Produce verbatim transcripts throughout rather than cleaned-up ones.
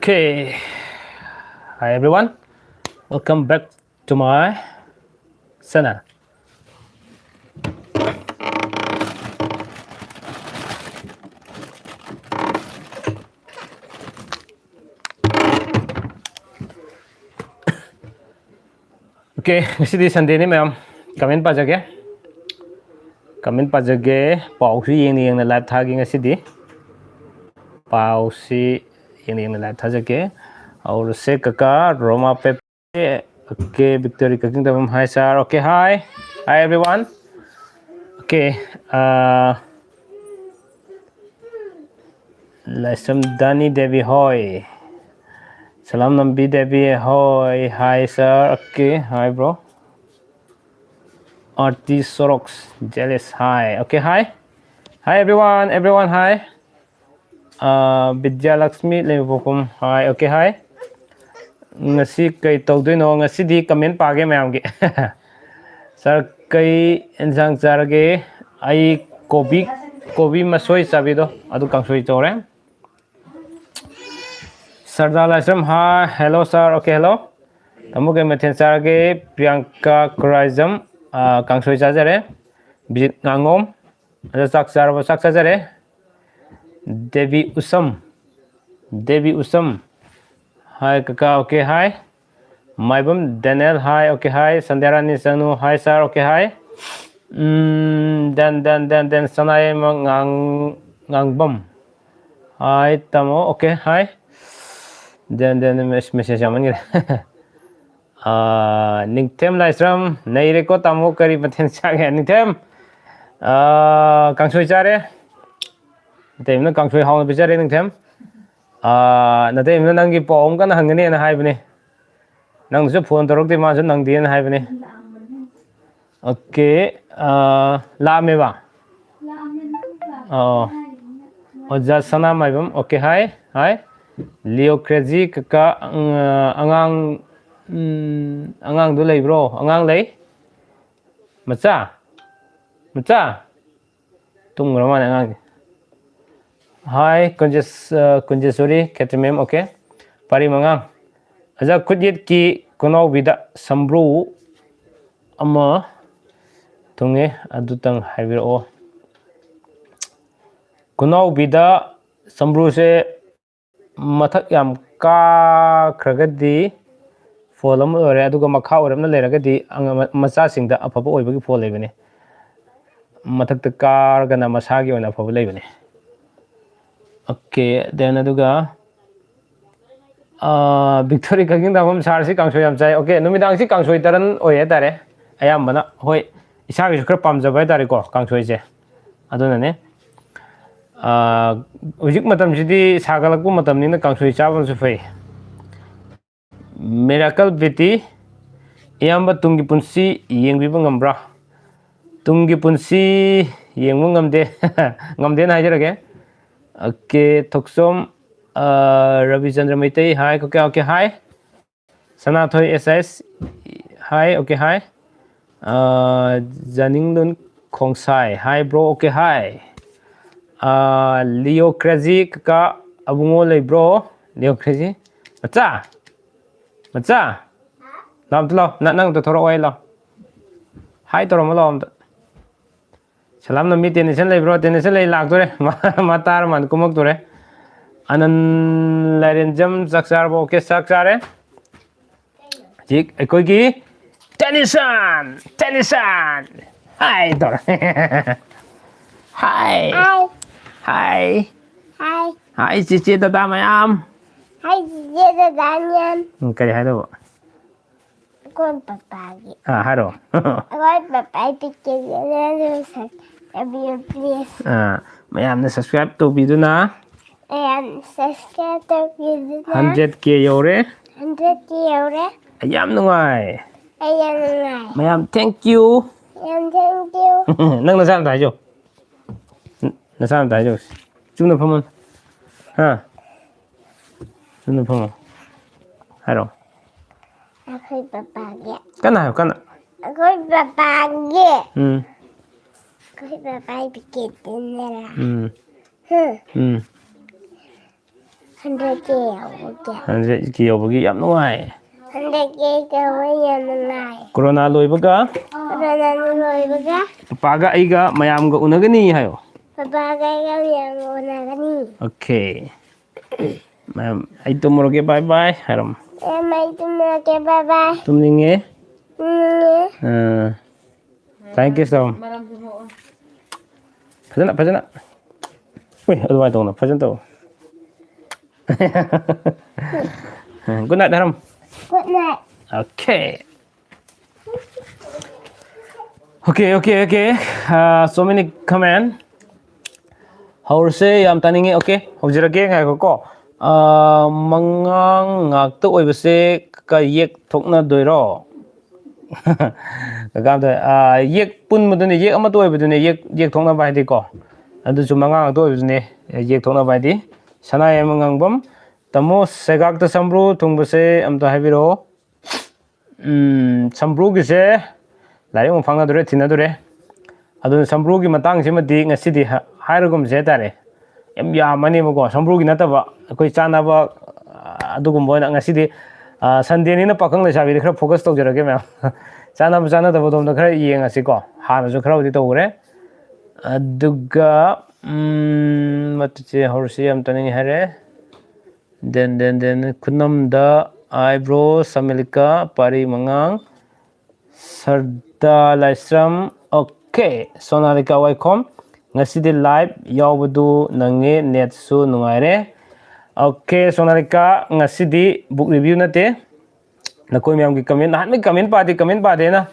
Okay. Hi everyone. Welcome back to my channel. Okay, ꯉꯁꯤꯗꯤ Sundayꯅꯤ ꯃꯌꯥꯝ꯫ Comment ꯄꯥꯖꯒꯦ꯫ Comment ꯄꯥꯖꯒꯦ꯫ ꯄꯥꯎꯁꯨ ꯌꯦꯡꯅ ꯌꯦꯡꯅ live ꯊꯥꯒꯦ ꯉꯁꯤꯗꯤ꯫ ꯄꯥꯎꯁꯤ ꯌꯦꯡꯅ ꯌꯦꯡꯅ live ꯊꯥꯖꯒꯦ꯫ ꯍꯧꯔꯁꯦ ꯀꯀꯥ꯫ ꯔꯣꯃꯥ ꯄꯦꯄꯦ꯫ Okay, Victory ꯀꯛꯆꯤꯡ ꯇꯝꯐꯝ꯫ Hi sir. Okay, hi. Hi everyone. Okay, uh, ꯂꯥꯏꯁ꯭ꯔꯝ ꯗꯥꯅꯤ ꯗꯦꯕꯤ ꯍꯣꯏ꯫ ꯁꯂꯥꯝ ꯅꯝꯕꯤ ꯗꯦꯕꯤ ꯍꯣꯏ꯫ Hi sir. Okay, hi bro. Artist Soroks, Jealous, hi. Okay, hi. Hi everyone, everyone, hi. Uh, Vidya Lakshmi Levokum, hi. Okay, hi. ꯉꯁꯤ ꯀꯩ ꯇꯧꯗꯣꯏꯅꯣ? ꯉꯁꯤꯗꯤ comment ꯄꯥꯒꯦ ꯃꯌꯥꯝꯒꯤ꯫ Sir, ꯀꯩ ꯏꯟꯁꯥꯡ ꯆꯥꯔꯒꯦ? ꯑꯩ ꯀꯣꯕꯤ, ꯀꯣꯕꯤ ꯃꯁꯣꯏ ꯆꯥꯕꯤꯗꯣ, ꯑꯗꯨ ꯀꯥꯡꯁꯣꯏ ꯇꯧꯔꯦ꯫ ꯁꯔꯗꯥ ꯂꯥꯏꯁ꯭ꯔꯝ, hi, hello sir, okay, hello. ꯇꯥꯃꯣ ꯀꯩ ꯃꯊꯦꯜ ꯆꯥꯔꯒꯦ? ꯄ꯭ꯔꯤꯌꯥꯡꯀꯥ ꯈꯨꯔꯥꯏꯖꯝ, ꯑ, ꯀꯥꯡꯁꯣꯏ ꯆꯥꯖꯔꯦ꯫ ꯕꯤꯖꯤꯠ ꯉꯥꯉꯣꯝ, ꯑꯗ ꯆꯥꯛ ꯆꯥꯔꯕ? ꯆꯥꯛ ꯆꯥꯖꯔꯦ꯫ ꯗꯦꯕꯤ ꯎꯁꯝ, ꯗꯦꯕꯤ ꯎꯁꯝ, hi ꯀꯀꯥ, okay, hi. Maibam Daniel, hi, okay, hi. Sandhyarani Chanu, hi sir, okay, hi. Um, then, then, then, then, Sanayaima ꯉꯥꯡ-, ꯉꯥꯡꯕꯝ, hi ꯇꯥꯃꯣ, okay, hi. Then, then, message ꯌꯥꯝꯃꯟꯈ꯭ꯔꯦ꯫ ꯑꯥ, ꯅꯤꯡꯊꯦꯝ ꯂꯥꯏꯁ꯭ꯔꯝ, ꯅꯩꯔꯦꯀꯣ ꯇꯥꯃꯣ, ꯀꯔꯤ ꯃꯊꯦꯜ ꯆꯥꯒꯦ? ꯅꯤꯡꯊꯦꯝ, ꯑꯥ, ꯀꯥꯡꯁꯣꯏ ꯆꯥꯔꯦ꯫ ꯅꯇꯩꯃꯅ ꯀꯥꯡꯁꯣꯏ ꯍꯥꯎꯅ ꯄꯤꯖꯔꯦ, ꯅꯤꯡꯊꯦꯝ꯫ ꯑꯥ, ꯅꯇꯩꯃꯅ ꯅꯪꯒꯤ ꯄꯥꯎ ꯑꯃ ꯀꯟꯅ ꯍꯪꯒꯅꯦꯅ ꯍꯥꯏꯕꯅꯦ꯫ ꯅꯪꯅꯁꯨ phone ꯇꯧꯔꯛꯇꯦ, ꯃꯥꯁꯨ ꯅꯪꯗꯦꯅ ꯍꯥꯏꯕꯅꯦ꯫ Okay, ꯑꯥ, ꯂꯥꯛꯑꯝꯃꯦꯕ? ꯑꯣ꯫ ꯑꯣꯖꯥ ꯁꯅꯥꯃꯥꯏꯕꯝ, okay, hi, hi. Leo Crazy ꯀꯀꯥ, ꯑꯉꯥꯡ, ꯎꯝ, ꯑꯉꯥꯡꯗꯨ ꯂꯩꯕ꯭ꯔꯣ? ꯑꯉꯥꯡ ꯂꯩ? ꯃꯆꯥ? ꯃꯆꯥ? ꯇꯨꯝꯈ꯭ꯔ ꯃꯥꯜꯂꯦ ꯑꯉꯥꯡꯁꯦ꯫ Hi, ꯀꯨꯟꯖꯦꯁ-, ꯑ, ꯀꯨꯟꯖꯦꯁꯣꯔꯤ ꯈꯦꯇ꯭ꯔꯤꯃꯌꯨꯝ, okay. ꯄꯔꯤ ꯃꯉꯥꯡ꯫ ꯑꯣꯖꯥ, ꯈꯨꯠꯌꯦꯠꯀꯤ ꯈꯨꯅꯥꯎꯕꯤꯗ ꯁꯝꯕ꯭ꯔꯨ ꯑꯃ ꯊꯨꯡꯉꯦ, ꯑꯗꯨꯇꯪ ꯍꯥꯏꯕꯤꯔꯛꯑꯣ꯫ ꯈꯨꯅꯥꯎꯕꯤꯗ ꯁꯝꯕ꯭ꯔꯨꯁꯦ ꯃꯊꯛ ꯌꯥꯝ ꯀꯥꯈ꯭ꯔꯒꯗꯤ ꯐꯣꯜ ꯑꯃ ꯑꯣꯏꯔꯦ, ꯑꯗꯨꯒ ꯃꯈꯥ ꯑꯣꯏꯔꯞꯅ ꯂꯩꯔꯒꯗꯤ ꯑꯉꯥꯡ ꯃꯆꯥꯁꯤꯡꯗ ꯑꯐꯕ ꯑꯣꯏꯕꯒꯤ ꯐꯣꯜ ꯂꯩꯕꯅꯦ꯫ ꯃꯊꯛꯇ ꯀꯥꯔꯒꯅ ꯃꯁꯥꯒꯤ ꯑꯣꯏꯅ ꯑꯐꯕ ꯂꯩꯕꯅꯦ꯫ ꯑꯣꯀꯦ, then ꯑꯗꯨꯒ ꯕꯤꯛꯇꯣꯔꯤ ꯀꯛꯆꯤꯡ ꯇꯥꯐꯝ ꯁꯥꯔꯁꯤ ꯀꯥꯡꯁꯣꯏ ꯌꯥꯝ ꯆꯥꯏ꯫ ꯑꯣꯀꯦ, ꯅꯨꯃꯤꯗꯥꯡꯁꯤ ꯀꯥꯡꯁꯣꯏ ꯇꯔꯟ ꯑꯣꯏ ꯍꯥꯏꯇꯥꯔꯦ꯫ ꯑꯌꯥꯝꯕꯅ ꯍꯣꯏ, ꯏꯁꯥꯒꯤꯁꯨ ꯈꯔ ꯄꯥꯝꯖꯕ ꯍꯥꯏꯇꯥꯔꯦꯀꯣ ꯀꯥꯡꯁꯣꯏꯁꯦ꯫ ꯑꯗꯨꯅꯅꯦ꯫ ꯑꯥ, ꯍꯧꯖꯤꯛ ꯃꯇꯝꯁꯤꯗꯤ ꯁꯥꯒꯠꯂꯛꯄ ꯃꯇꯝꯅꯤꯅ ꯀꯥꯡꯁꯣꯏ ꯆꯥꯕꯅꯁꯨ ꯐꯩ꯫ ꯃꯤꯔꯥꯀꯜ ꯕꯤꯇꯤ, ꯏꯌꯥꯝꯕ, ꯇꯨꯡꯒꯤ ꯄꯨꯟꯁꯤ ꯌꯦꯡꯕꯤꯕ ꯉꯝꯕ꯭ꯔꯥ? ꯇꯨꯡꯒꯤ ꯄꯨꯟꯁꯤ ꯌꯦꯡꯕ ꯉꯝꯗꯦ꯫ ꯉꯝꯗꯦꯅ ꯍꯥꯏꯖꯔꯒꯦ꯫ ꯑꯣꯀꯦ, ꯊꯣꯛꯆꯣꯝ, ꯑ, ꯔꯕꯤꯆꯟꯗ꯭ꯔ ꯃꯩꯇꯩ, ꯍꯥꯏ, ꯑꯣꯀꯦ, ꯑꯣꯀꯦ, ꯍꯥꯏ꯫ ꯁꯅꯥꯊꯣꯏ ꯑꯦꯁ ꯑꯦꯁ, ꯍꯥꯏ, ꯑꯣꯀꯦ, ꯍꯥꯏ꯫ ꯑ, ꯖꯅꯤꯡꯂꯨꯟ ꯈꯣꯡꯁꯥꯏ, ꯍꯥꯏ, ꯕ꯭ꯔꯣ, ꯑꯣꯀꯦ, ꯍꯥꯏ꯫ ꯑ, ꯂꯤꯑꯣ ꯀ꯭ꯔꯦꯖꯤ, ꯀꯀꯥ, ꯑꯕꯨꯡꯉꯣ ꯂꯩꯕ꯭ꯔꯣ? Leo crazy. ꯃꯆꯥ! ꯃꯆꯥ! ꯂꯥꯎ, ꯑꯝꯇ ꯂꯥꯎ꯫ ꯅ-, ꯅꯪ ꯑꯝꯇ ꯊꯣꯔꯛꯑꯣ, ꯑꯩ ꯂꯥꯎ꯫ ꯍꯥꯏ ꯇꯧꯔꯝꯃꯣ ꯂꯥꯎ ꯑꯝꯇ꯫ ꯁꯂꯥꯝ ꯅꯝꯕꯤ, ꯇꯦꯅꯤꯁꯟ ꯂꯩꯕ꯭ꯔꯣ? ꯇꯦꯅꯤꯁꯟ ꯂꯩ, ꯂꯥꯛꯇꯣꯔꯦ꯫ ꯃꯥ, ꯃꯥ ꯇꯥꯔ ꯃꯥꯜꯂꯦ, ꯀꯨꯝꯃꯛꯇꯣꯔꯦ꯫ ꯑꯅꯟ ꯂꯥꯏꯔꯦꯟꯖꯝ, ꯆꯥꯛ ꯆꯥꯔꯕꯣ? ꯑꯣꯀꯦ, ꯆꯥꯛ ꯆꯥꯔꯦ꯫ ꯍꯧꯖꯤꯛ ꯑꯩꯈꯣꯏꯒꯤ ꯇꯦꯅꯤꯁꯟ, ꯇꯦꯅꯤꯁꯟ꯫ ꯍꯥꯏ ꯇꯧꯔꯦ꯫ ꯍꯥꯏ꯫ ꯍꯥꯏ꯫ ꯍꯥꯏ꯫ ꯍꯥꯏ꯫ ꯍꯥꯏ, ꯆꯤꯆꯦ ꯗꯗꯥ ꯃꯌꯥꯝ꯫ ꯍꯥꯏ, ꯆꯤꯆꯦ ꯗꯗꯥ ꯃꯌꯥꯝ꯫ ꯎꯝ, ꯀꯔꯤ ꯍꯥꯏꯗꯧꯕ? ꯑꯩꯈꯣꯏ ꯄꯄꯥꯒꯤ꯫ ꯑꯥ, ꯍꯥꯏꯔꯣ꯫ ꯑꯩꯈꯣꯏ ꯄꯄꯥꯒꯤ ꯄꯤꯛꯆꯔ ꯁꯛ ꯇꯧꯕꯤꯌꯨ, please꯫ ꯑꯥ, ꯃꯌꯥꯝꯅ subscribe ꯇꯧꯕꯤꯗꯨꯅ꯫ ꯃꯌꯥꯝ subscribe ꯇꯧꯕꯤꯗꯨꯅ꯫ Hundred K ꯌꯧꯔꯦ꯫ Hundred K ꯌꯧꯔꯦ꯫ ꯑꯩ ꯌꯥꯝ ꯅꯨꯡꯉꯥꯏ꯫ ꯑꯩ ꯌꯥꯝ ꯅꯨꯡꯉꯥꯏ꯫ ꯃꯌꯥꯝ, thank you꯫ ꯃꯌꯥꯝ, thank you꯫ ꯅꯪ ꯅꯁꯥ ꯑꯝꯇ ꯍꯥꯏꯖꯧ꯫ ꯅ-, ꯅꯁꯥ ꯑꯝꯇ ꯍꯥꯏꯖꯧ꯫ ꯆꯨꯝꯅ ꯐꯝꯃꯣ꯫ ꯍꯥ? ꯆꯨꯝꯅ ꯐꯝꯃꯣ꯫ ꯍꯥꯏꯔꯣ꯫ ꯑꯩꯈꯣꯏ ꯄꯄꯥꯒꯤ꯫ ꯀꯟꯅ ꯍꯥꯏꯌꯨ, ꯀꯟꯅ꯫ ꯑꯩꯈꯣꯏ ꯄꯄꯥꯒꯤ꯫ ꯎꯝ꯫ ꯑꯩꯈꯣꯏ ꯄꯄꯥꯒꯤ ꯄꯤꯀꯦꯠꯇꯨꯅꯦ꯫ ꯎꯝ꯫ ꯍꯨꯝ꯫ ꯎꯝ꯫ ꯍꯟꯗꯛꯀꯤ ꯌꯧꯕꯒꯤ ꯍꯟꯗꯛꯀꯤ ꯌꯧꯕꯒꯤ ꯌꯥꯝ ꯅꯨꯡꯉꯥꯏ꯫ ꯍꯟꯗꯛꯀꯤ ꯌꯧꯕ ꯌꯥꯝ ꯅꯨꯡꯉꯥꯏ꯫ ꯀꯣꯔꯣꯅꯥ ꯂꯣꯏꯕꯒ ꯀꯣꯔꯣꯅꯥ ꯂꯣꯏꯕꯒ ꯄꯥꯒ ꯑꯩꯒ ꯃꯌꯥꯝꯒ ꯎꯅꯒꯅꯤ ꯍꯥꯏꯌꯣ꯫ ꯄꯄꯥꯒ ꯑꯩꯒ ꯌꯥꯝ ꯎꯅꯒꯅꯤ꯫ ꯑꯣꯀꯦ꯫ ꯃꯌꯥꯝ ꯑꯩ ꯇꯨꯝꯃꯨꯔꯒꯦ, ꯕꯥꯏ ꯕꯥꯏ ꯍꯥꯏꯔꯝꯃꯣ꯫ ꯑꯦ ꯃꯩ ꯇꯨꯝꯃꯒꯦ, ꯕꯥꯏ ꯕꯥꯏ꯫ ꯇꯨꯝꯅꯤꯡꯉꯦ꯫ ꯎꯝ꯫ ꯑꯥ꯫ Thank you so much꯫ ꯐꯖꯅ ꯐꯖꯅ꯫ ꯎꯏ, ꯑꯗꯨꯃꯥꯏꯅ ꯇꯧꯅ ꯐꯖꯅ ꯇꯧ꯫ Good night ꯍꯥꯏꯔꯝꯃꯣ꯫ Good night꯫ Okay꯫ Okay, okay, okay. Uh, so many comment꯫ ꯍꯧꯔꯁꯦ, ꯌꯥꯝ ꯇꯥꯅꯤꯡꯉꯤ꯫ Okay, ꯍꯧꯖꯔꯒꯦ, ꯉꯥꯏꯈꯣꯀꯣ꯫ ꯑꯥ, ꯃꯉꯥꯡ ꯉꯥꯛꯇ ꯑꯣꯏꯕꯁꯦ ꯀ-, ꯌꯦꯛ ꯊꯣꯛꯅꯗꯣꯏꯔꯣ? ꯀꯀꯥ ꯑꯝꯇ, ꯑꯥ, ꯌꯦꯛ ꯄꯨꯟꯕꯗꯨꯅꯦ, ꯌꯦꯛ ꯑꯃꯠꯇ ꯑꯣꯏꯕꯗꯨꯅꯦ, ꯌꯦꯛ, ꯌꯦꯛ ꯊꯣꯛꯅꯕ ꯍꯥꯏꯗꯤꯀꯣ꯫ ꯑꯗꯨꯁꯨ ꯃꯉꯥ ꯉꯥꯛꯇ ꯑꯣꯏꯕꯗꯨꯅꯦ, ꯌꯦꯛ ꯊꯣꯛꯅꯕ ꯍꯥꯏꯗꯤ꯫ ꯁꯅꯥꯌꯥꯏꯃ ꯉꯥꯡꯕꯝ, ꯇꯥꯃꯣ, ꯁꯦꯒꯥꯛꯇ ꯁꯝꯕ꯭ꯔꯨ ꯊꯨꯡꯕꯁꯦ ꯑꯝꯇ ꯍꯥꯏꯕꯤꯔꯛꯑꯣ꯫ ꯎꯝ, ꯁꯝꯕ꯭ꯔꯨꯒꯤꯁꯦ ꯂꯥꯏꯔꯤꯛ ꯑꯃꯨꯛ ꯐꯥꯡꯅꯗꯣꯔꯦ, ꯊꯤꯅꯗꯣꯔꯦ꯫ ꯑꯗꯨꯅ ꯁꯝꯕ꯭ꯔꯨꯒꯤ ꯃꯇꯥꯡꯁꯤꯃꯗꯤ ꯉꯁꯤꯗꯤ ꯍ-, ꯍꯥꯏꯔꯒꯨꯝꯁꯦ ꯍꯥꯏꯇꯥꯔꯦ꯫ ꯌꯥꯝ ꯌꯥꯝꯃꯅꯦꯕꯀꯣ, ꯁꯝꯕ꯭ꯔꯨꯒꯤ ꯅꯠꯇꯕ ꯑꯩꯈꯣꯏ ꯆꯥꯅꯕ, ꯑ, ꯑꯗꯨꯒꯨꯝꯕ ꯑꯣꯏꯅ ꯉꯁꯤꯗꯤ, ꯑ, Sundayꯅꯤꯅ ꯄꯥꯈꯪ ꯂꯩꯁꯥꯕꯤꯗ ꯈꯔ focus ꯇꯧꯖꯔꯒꯦ ꯃꯌꯥꯝ꯫ ꯆꯥꯅꯕ ꯆꯥꯅꯗꯕ ꯑꯗꯣꯝꯗ ꯈꯔ ꯌꯦꯡꯉꯁꯤꯀꯣ꯫ ꯍꯥꯟꯅꯁꯨ ꯈꯔꯕꯨꯗꯤ ꯇꯧꯈ꯭ꯔꯦ꯫ ꯑꯗꯨꯒ, ꯎꯝ, ꯃꯇꯨꯁꯦ ꯍꯧꯔꯁꯤ ꯌꯥꯝ ꯇꯥꯅꯤꯡꯉꯤ ꯍꯥꯏꯔꯦ꯫ ꯗꯦꯟ, ꯗꯦꯟ, ꯗꯦꯟ, ꯈꯨꯅꯝꯗ, eyebrow, ꯁꯃꯤꯂꯤꯀꯥ, ꯄꯥꯔꯤ ꯃꯉꯥꯡ, ꯁꯔꯗꯥ ꯂꯥꯏꯁ꯭ꯔꯝ, okay, ꯁꯣꯅꯥꯂꯤꯀꯥ ꯋꯥꯏꯈꯣꯝ, ꯉꯁꯤꯗꯤ live ꯌꯥꯎꯕꯗꯨ ꯅꯪꯉꯦ, netꯁꯨ ꯅꯨꯡꯉꯥꯏꯔꯦ꯫ Okay, ꯁꯣꯅꯥꯂꯤꯀꯥ, ꯉꯁꯤꯗꯤ book review ꯅꯠꯇꯦ, ꯅꯈꯣꯏ ꯃꯌꯥꯝꯒꯤ comment, ꯅꯍꯥꯟꯒꯩ comment ꯄꯥꯗꯦ, comment ꯄꯥꯗꯦꯅ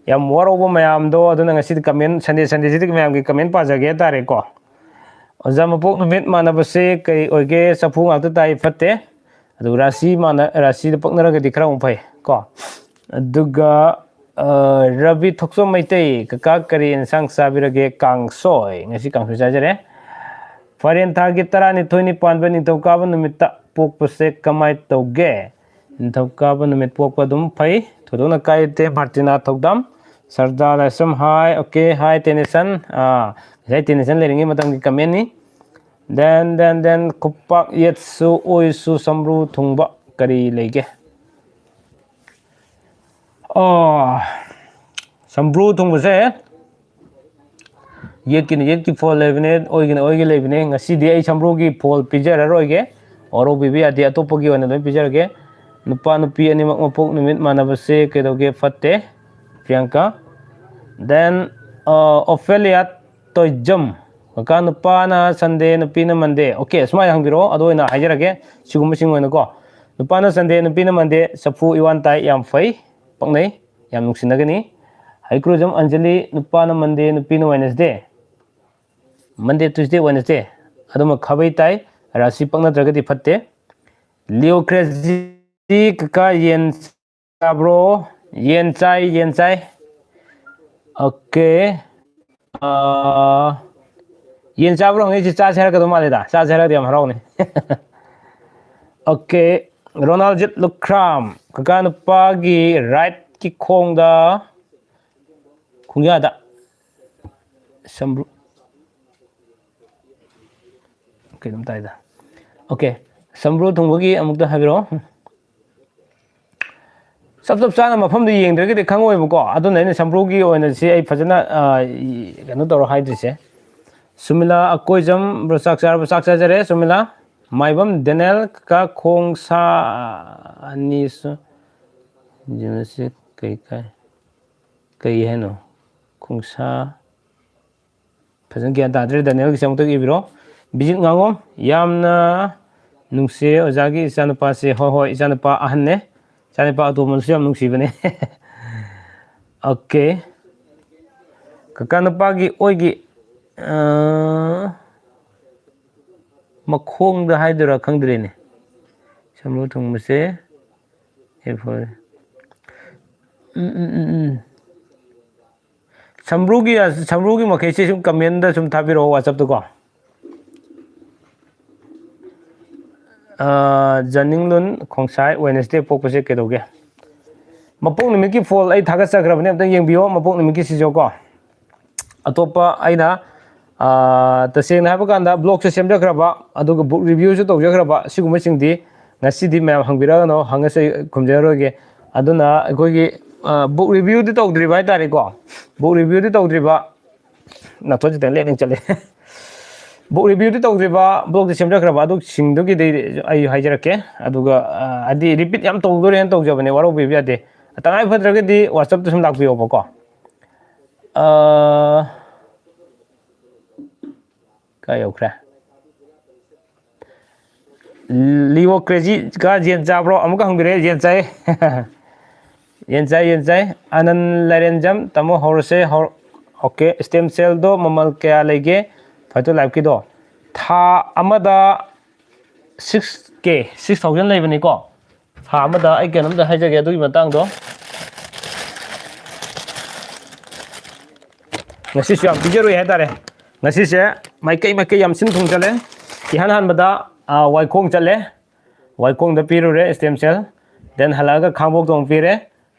ꯌꯥꯝ ꯋꯥꯔꯧꯕ ꯃꯌꯥꯝꯗꯣ, ꯑꯗꯨꯅ ꯉꯁꯤꯗꯤ comment, Sunday, Sundayꯁꯤꯗꯤ ꯃꯌꯥꯝꯒꯤ comment ꯄꯥꯖꯒꯦ ꯍꯥꯏꯇꯥꯔꯦꯀꯣ꯫ ꯑꯣꯖꯥ, ꯃꯄꯣꯛ ꯅꯨꯃꯤꯠ ꯃꯥꯟꯅꯕꯁꯦ ꯀꯔꯤ ꯑꯣꯏꯒꯦ? ꯆꯐꯨ ꯉꯥꯛꯇ ꯇꯥꯏ, ꯐꯠꯇꯦ꯫ ꯑꯗꯨꯒ ꯔꯥꯁꯤ ꯃꯥꯟꯅ-, ꯔꯥꯁꯤꯗ ꯄꯛꯅꯔꯒꯗꯤ ꯈꯔ ꯑꯃꯨꯛ ꯐꯩ ꯀꯣ꯫ ꯑꯗꯨꯒ, ꯑ, ꯔꯕꯤ ꯊꯣꯛꯆꯣꯝ ꯃꯩꯇꯩ, "ꯀꯀꯥ ꯀꯔꯤ ꯏꯟꯁꯥꯡ ꯆꯥꯕꯤꯔꯒꯦ?" "ꯀꯥꯡꯁꯣꯏ, ꯉꯁꯤ ꯀꯥꯡꯁꯣꯏ ꯆꯥꯖꯔꯦ꯫" ꯐꯥꯏꯔꯦꯟ ꯊꯥꯒꯤ ꯇꯔꯥꯅꯤꯊꯣꯏꯅꯤ ꯄꯥꯟꯕ ꯅꯤꯡꯊꯧꯀꯥꯕ ꯅꯨꯃꯤꯠꯇ ꯄꯣꯛꯄꯁꯦ ꯀꯃꯥꯏ ꯇꯧꯒꯦ? ꯅꯤꯡꯊꯧꯀꯥꯕ ꯅꯨꯃꯤꯠ ꯄꯣꯛꯄ ꯑꯗꯨꯝ ꯐꯩ, ꯊꯣꯏꯗꯣꯛꯅ ꯀꯥꯏꯗꯦ꯫ ꯃꯥꯔꯇꯤꯅꯥ ꯊꯧꯗꯥꯝ, ꯁꯔꯗꯥ ꯂꯥꯏꯁ꯭ꯔꯝ, hi, okay, hi ꯇꯦꯅꯤꯁꯟ꯫ ꯑꯥ, ꯉꯁꯥꯏ ꯇꯦꯅꯤꯁꯟ ꯂꯩꯔꯤꯉꯩ ꯃꯇꯝꯒꯤ commentꯅꯤ꯫ Then, then, then, ꯈꯨꯄꯥꯛ ꯌꯦꯠꯁꯨ ꯑꯣꯏꯁꯨ ꯁꯝꯕ꯭ꯔꯨ ꯊꯨꯡꯕ ꯀꯔꯤ ꯂꯩꯒꯦ? ꯑꯣ, ꯁꯝꯕ꯭ꯔꯨ ꯊꯨꯡꯕꯁꯦ ꯌꯦꯠꯀꯤꯅ ꯌꯦꯠꯀꯤ ꯐꯣꯜ ꯂꯩꯕꯅꯦ, ꯑꯣꯏꯒꯤꯅ ꯑꯣꯏꯒꯤ ꯂꯩꯕꯅꯦ꯫ ꯉꯁꯤꯗꯤ ꯑꯩ ꯁꯝꯕ꯭ꯔꯨꯒꯤ ꯐꯣꯜ ꯄꯤꯖꯔꯔꯣꯏꯒꯦ, ꯋꯥꯔꯧꯕꯤꯕ ꯌꯥꯗꯦ, ꯑꯇꯣꯞꯄꯒꯤ ꯑꯣꯏꯅ ꯂꯣꯏ ꯄꯤꯖꯔꯒꯦ꯫ ꯅꯨꯄꯥ ꯅꯨꯄꯤ ꯑꯅꯤꯃꯛ ꯃꯄꯣꯛ ꯅꯨꯃꯤꯠ ꯃꯥꯟꯅꯕꯁꯦ ꯀꯩꯗꯧꯒꯦ? ꯐꯠꯇꯦ꯫ ꯄ꯭ꯔꯤꯌꯥꯡꯀꯥ꯫ Then, ꯑ, ꯑꯣꯐꯦꯂꯤꯌꯥ ꯇꯣꯏꯖꯝ꯫ ꯀꯀꯥ, ꯅꯨꯄꯥꯅ ꯁꯟꯗꯦ, ꯅꯨꯄꯤꯅ ꯃꯟꯗꯦ꯫ ꯑꯣꯀꯦ, ꯁꯨꯃꯥꯏꯅ ꯍꯪꯕꯤꯔꯛꯑꯣ, ꯑꯗꯨ ꯑꯣꯏꯅ ꯍꯥꯏꯖꯔꯒꯦ꯫ ꯁꯤꯒꯨꯝꯕꯁꯤꯡ ꯑꯣꯏꯅꯀꯣ, ꯅꯨꯄꯥꯅ ꯁꯟꯗꯦ, ꯅꯨꯄꯤꯅ ꯃꯟꯗꯦ, ꯆꯐꯨ ꯏꯋꯥꯟ ꯇꯥꯏ, ꯌꯥꯝ ꯐꯩ, ꯄꯛꯅꯩ, ꯌꯥꯝ ꯅꯨꯡꯁꯤꯅꯒꯅꯤ꯫ ꯍꯩꯀ꯭ꯔꯨꯖꯝ ꯑꯟꯖꯂꯤ, ꯅꯨꯄꯥꯅ ꯃꯟꯗꯦ, ꯅꯨꯄꯤꯅ ꯋꯦꯅꯁꯗꯦ꯫ ꯃꯟꯗꯦ, ꯇ꯭ꯌꯨꯁꯗꯦ, ꯋꯦꯅꯁꯗꯦ꯫ ꯑꯗꯨꯃꯛ ꯈꯥꯕꯩ ꯇꯥꯏ, ꯔꯥꯁꯤ ꯄꯛꯅꯗ꯭ꯔꯒꯗꯤ ꯐꯠꯇꯦ꯫ ꯂꯤꯑꯣ ꯀ꯭ꯔꯦꯖꯤ, ꯀꯀꯥ, ꯌꯦꯟ ꯆꯥꯕ꯭ꯔꯣ? ꯌꯦꯟ ꯆꯥꯏ, ꯌꯦꯟ ꯆꯥꯏ꯫ ꯑꯣꯀꯦ꯫ ꯑꯥ, ꯌꯦꯟ ꯆꯥꯕ꯭ꯔꯣ ꯍꯪꯉꯛꯏꯁꯦ? ꯆꯥꯁꯦ ꯍꯥꯏꯔꯛꯀꯗꯧ ꯃꯥꯜꯂꯦꯗ꯫ ꯆꯥꯁꯦ ꯍꯥꯏꯔꯛꯑꯗꯤ ꯌꯥꯝ ꯍꯔꯥꯎꯅꯤ꯫ ꯑꯣꯀꯦ꯫ ꯔꯣꯅꯥꯜꯖꯤꯠ ꯂꯨꯈ꯭ꯔꯥꯝ, ꯀꯀꯥ, ꯅꯨꯄꯥꯒꯤ ꯔꯥꯏꯠꯀꯤ ꯈꯣꯡꯗ ꯈꯣꯡꯌꯥꯗ ꯁꯝꯕ꯭ꯔꯨ ꯀꯩꯅꯣꯝ ꯇꯥꯏꯗ꯫ ꯑꯣꯀꯦ, ꯁꯝꯕ꯭ꯔꯨ ꯊꯨꯡꯕꯒꯤ ꯑꯃꯨꯛꯇ ꯍꯥꯏꯕꯤꯔꯛꯑꯣ꯫ ꯆꯞ ꯆꯞ ꯆꯥꯅ ꯃꯐꯝꯗꯨ ꯌꯦꯡꯗ꯭ꯔꯒꯗꯤ ꯈꯪꯉꯣꯏꯕꯀꯣ, ꯑꯗꯨꯅ ꯑꯩꯅ ꯁꯝꯕ꯭ꯔꯨꯒꯤ ꯑꯣꯏꯅ ꯁꯤ ꯑꯩ ꯐꯖꯅ, ꯑ, ꯏ-, ꯀꯩꯅꯣ ꯇꯧꯔ ꯍꯥꯏꯗ꯭ꯔꯤꯁꯦ꯫ ꯁꯨꯃꯤꯂꯥ ꯑꯀꯣꯏꯖꯝ, ꯕ꯭ꯔꯣ, ꯆꯥꯛ ꯆꯥꯔꯕ? ꯆꯥꯛ ꯆꯥꯖꯔꯦ, ꯁꯨꯃꯤꯂꯥ꯫ ꯃꯥꯏꯕꯝ ꯗꯦꯅꯦꯜ, ꯀꯀꯥ, ꯈꯣꯡꯁꯥ ꯑꯅꯤꯁꯨ, ꯖꯤꯝꯅꯥꯁꯤꯛ ꯀꯩ ꯀꯥꯏ? ꯀꯩ ꯍꯥꯏꯅꯣ? ꯈꯣꯡꯁꯥ, ꯐꯖꯅ ꯒ꯭ꯌꯥꯟ ꯇꯥꯗ꯭ꯔꯦ꯫ ꯗꯦꯅꯦꯜꯒꯤꯁꯦ ꯑꯃꯨꯛꯇ ꯏꯕꯤꯔꯣ꯫ ꯕꯤꯖꯤꯠ ꯉꯥꯉꯣꯝ, ꯌꯥꯝꯅ ꯅꯨꯡꯁꯤꯌꯦ ꯑꯣꯖꯥꯒꯤ ꯏꯆꯥꯅꯨꯄꯥꯁꯦ꯫ ꯍꯣꯏ, ꯍꯣꯏ, ꯏꯆꯥꯅꯨꯄꯥ ꯑꯍꯟꯅꯦ꯫ ꯏꯆꯥꯅꯨꯄꯥ ꯑꯇꯣꯝꯕꯅꯁꯨ ꯌꯥꯝ ꯅꯨꯡꯁꯤꯕꯅꯦ꯫ ꯑꯣꯀꯦ꯫ ꯀꯀꯥ ꯅꯨꯄꯥꯒꯤ ꯑꯣꯏꯒꯤ, ꯑ, ꯃꯈꯣꯡꯗ ꯍꯥꯏꯗꯣꯏꯔꯥ ꯈꯪꯗ꯭ꯔꯦꯅꯦ꯫ ꯁꯝꯕ꯭ꯔꯨ ꯊꯨꯡꯕꯁꯦ꯫ ꯑꯦ, ꯐꯔꯦ꯫ ꯎꯝ, ꯎꯝ, ꯎꯝ, ꯎꯝ꯫ ꯁꯝꯕ꯭ꯔꯨꯒꯤ, ꯁꯝꯕ꯭ꯔꯨꯒꯤ ꯃꯈꯩꯁꯦ ꯁꯨꯝ comment ꯁꯨꯝ ꯊꯥꯕꯤꯔꯛꯑꯣ WhatsApp-ꯇꯀꯣ꯫ ꯑꯥ, ꯖꯅꯤꯡꯂꯨꯟ ꯈꯣꯡꯁꯥꯏ, Wednesday ꯄꯣꯛꯄꯁꯦ ꯀꯩꯗꯧꯒꯦ? ꯃꯄꯣꯛ ꯅꯨꯃꯤꯠꯀꯤ ꯐꯣꯜ ꯑꯩ ꯊꯥꯒꯠꯆꯈ꯭ꯔꯕꯅꯦ, ꯑꯝꯇꯪ ꯌꯦꯡꯕꯤꯌꯣ ꯃꯄꯣꯛ ꯅꯨꯃꯤꯠꯀꯤꯁꯤꯁꯨꯀꯣ꯫ ꯑꯇꯣꯞꯄ ꯑꯩꯅ ꯑꯥ, ꯇꯁꯦꯡꯅ ꯍꯥꯏꯕ ꯀꯥꯟꯗ, ꯕ꯭ꯂꯣꯒꯁꯨ ꯁꯦꯝꯖꯈ꯭ꯔꯕ, ꯑꯗꯨꯒ ꯕꯨꯛ ꯔꯤꯚ꯭ꯌꯨꯁꯨ ꯇꯧꯖꯈ꯭ꯔꯕ, ꯁꯤꯒꯨꯝꯕꯁꯤꯡꯗꯤ ꯉꯁꯤꯗꯤ ꯃꯌꯥꯝ ꯍꯪꯕꯤꯔꯛꯑꯅꯨ, ꯍꯪꯉꯁꯨ ꯑꯩ ꯈꯨꯝꯖꯔꯔꯣꯏꯒꯦ꯫ ꯑꯗꯨꯅ ꯑꯩꯈꯣꯏꯒꯤ, ꯑꯥ, ꯕꯨꯛ ꯔꯤꯚ꯭ꯌꯨꯗꯤ ꯇꯧꯗ꯭ꯔꯤꯕ ꯍꯥꯏꯇꯥꯔꯦꯀꯣ꯫ ꯕꯨꯛ ꯔꯤꯚ꯭ꯌꯨꯗꯤ ꯇꯧꯗ꯭ꯔꯤꯕ, ꯅꯥꯊꯣꯏ ꯈꯤꯇꯪ ꯂꯦꯡ ꯆꯠꯂꯦ꯫ ꯕꯨꯛ ꯔꯤꯚ꯭ꯌꯨꯗꯤ ꯇꯧꯗ꯭ꯔꯤꯕ, ꯕ꯭ꯂꯣꯒꯇꯤ ꯁꯦꯝꯖꯈ꯭ꯔꯕ, ꯑꯗꯨꯁꯤꯡꯗꯨꯒꯤꯗꯤ ꯑꯩ ꯍꯥꯏꯖꯔꯛꯀꯦ꯫ ꯑꯗꯨꯒ, ꯑ, ꯍꯥꯏꯗꯤ, ꯔꯤꯄꯤꯠ ꯌꯥꯝ ꯇꯧꯗꯣꯔꯦꯅ ꯇꯧꯖꯕꯅꯦ, ꯋꯥꯔꯧꯕꯤꯕ ꯌꯥꯗꯦ꯫ ꯇꯉꯥꯏ ꯐꯗ꯭ꯔꯒꯗꯤ WhatsApp-ꯇ ꯁꯨꯝ ꯂꯥꯛꯄꯤꯌꯣꯕꯀꯣ꯫ ꯑ, ꯀꯥꯏ ꯌꯧꯈ꯭ꯔꯦ? ꯂꯤꯑꯣ ꯀ꯭ꯔꯦꯖꯤ ꯀ ꯌꯦꯟ ꯆꯥꯕ꯭ꯔꯣ? ꯑꯃꯨꯛꯀ ꯍꯪꯕꯤꯔꯛꯑꯦ, ꯌꯦꯟ ꯆꯥꯏ꯫ ꯌꯦꯟ ꯆꯥꯏ, ꯌꯦꯟ ꯆꯥꯏ꯫ ꯑꯅꯟ ꯂꯥꯏꯔꯦꯟꯖꯝ, ꯇꯥꯃꯣ ꯍꯧꯔꯁꯦ, ꯍꯧꯔ-, OK, stem cell-ꯗꯣ ꯃꯃꯜ ꯀꯌꯥ ꯂꯩꯒꯦ? Phyto Life-ꯀꯤꯗꯣ? ꯊꯥ ꯑꯃꯗ six K, six thousand ꯂꯩꯕꯅꯤꯀꯣ꯫ ꯊꯥ ꯑꯃꯗ ꯑꯩ ꯀꯩꯅꯣꯝꯇ ꯍꯥꯏꯖꯒꯦ ꯑꯗꯨꯒꯤ ꯃꯇꯥꯡꯗꯣ꯫ ꯉꯁꯤꯁꯨ ꯌꯥꯝ ꯄꯤꯖꯔꯨꯏ ꯍꯥꯏꯇꯥꯔꯦ꯫ ꯉꯁꯤꯁꯦ ꯃꯥꯏꯀꯩ ꯃꯥꯏꯀꯩ ꯌꯥꯝ ꯁꯤꯟ ꯊꯨꯡ ꯆꯠꯂꯦ꯫ ꯏꯍꯥꯟ ꯍꯥꯟꯕꯗ, ꯑ, ꯋꯥꯏꯈꯣꯡ ꯆꯠꯂꯦ꯫ ꯋꯥꯏꯈꯣꯡꯗ ꯄꯤꯔꯨꯔꯦ stem cell꯫ Then ꯍꯜꯂꯛꯑꯒ ꯈꯥꯡꯉꯕꯣꯛꯇ ꯑꯃꯨꯛ ꯄꯤꯔꯦ꯫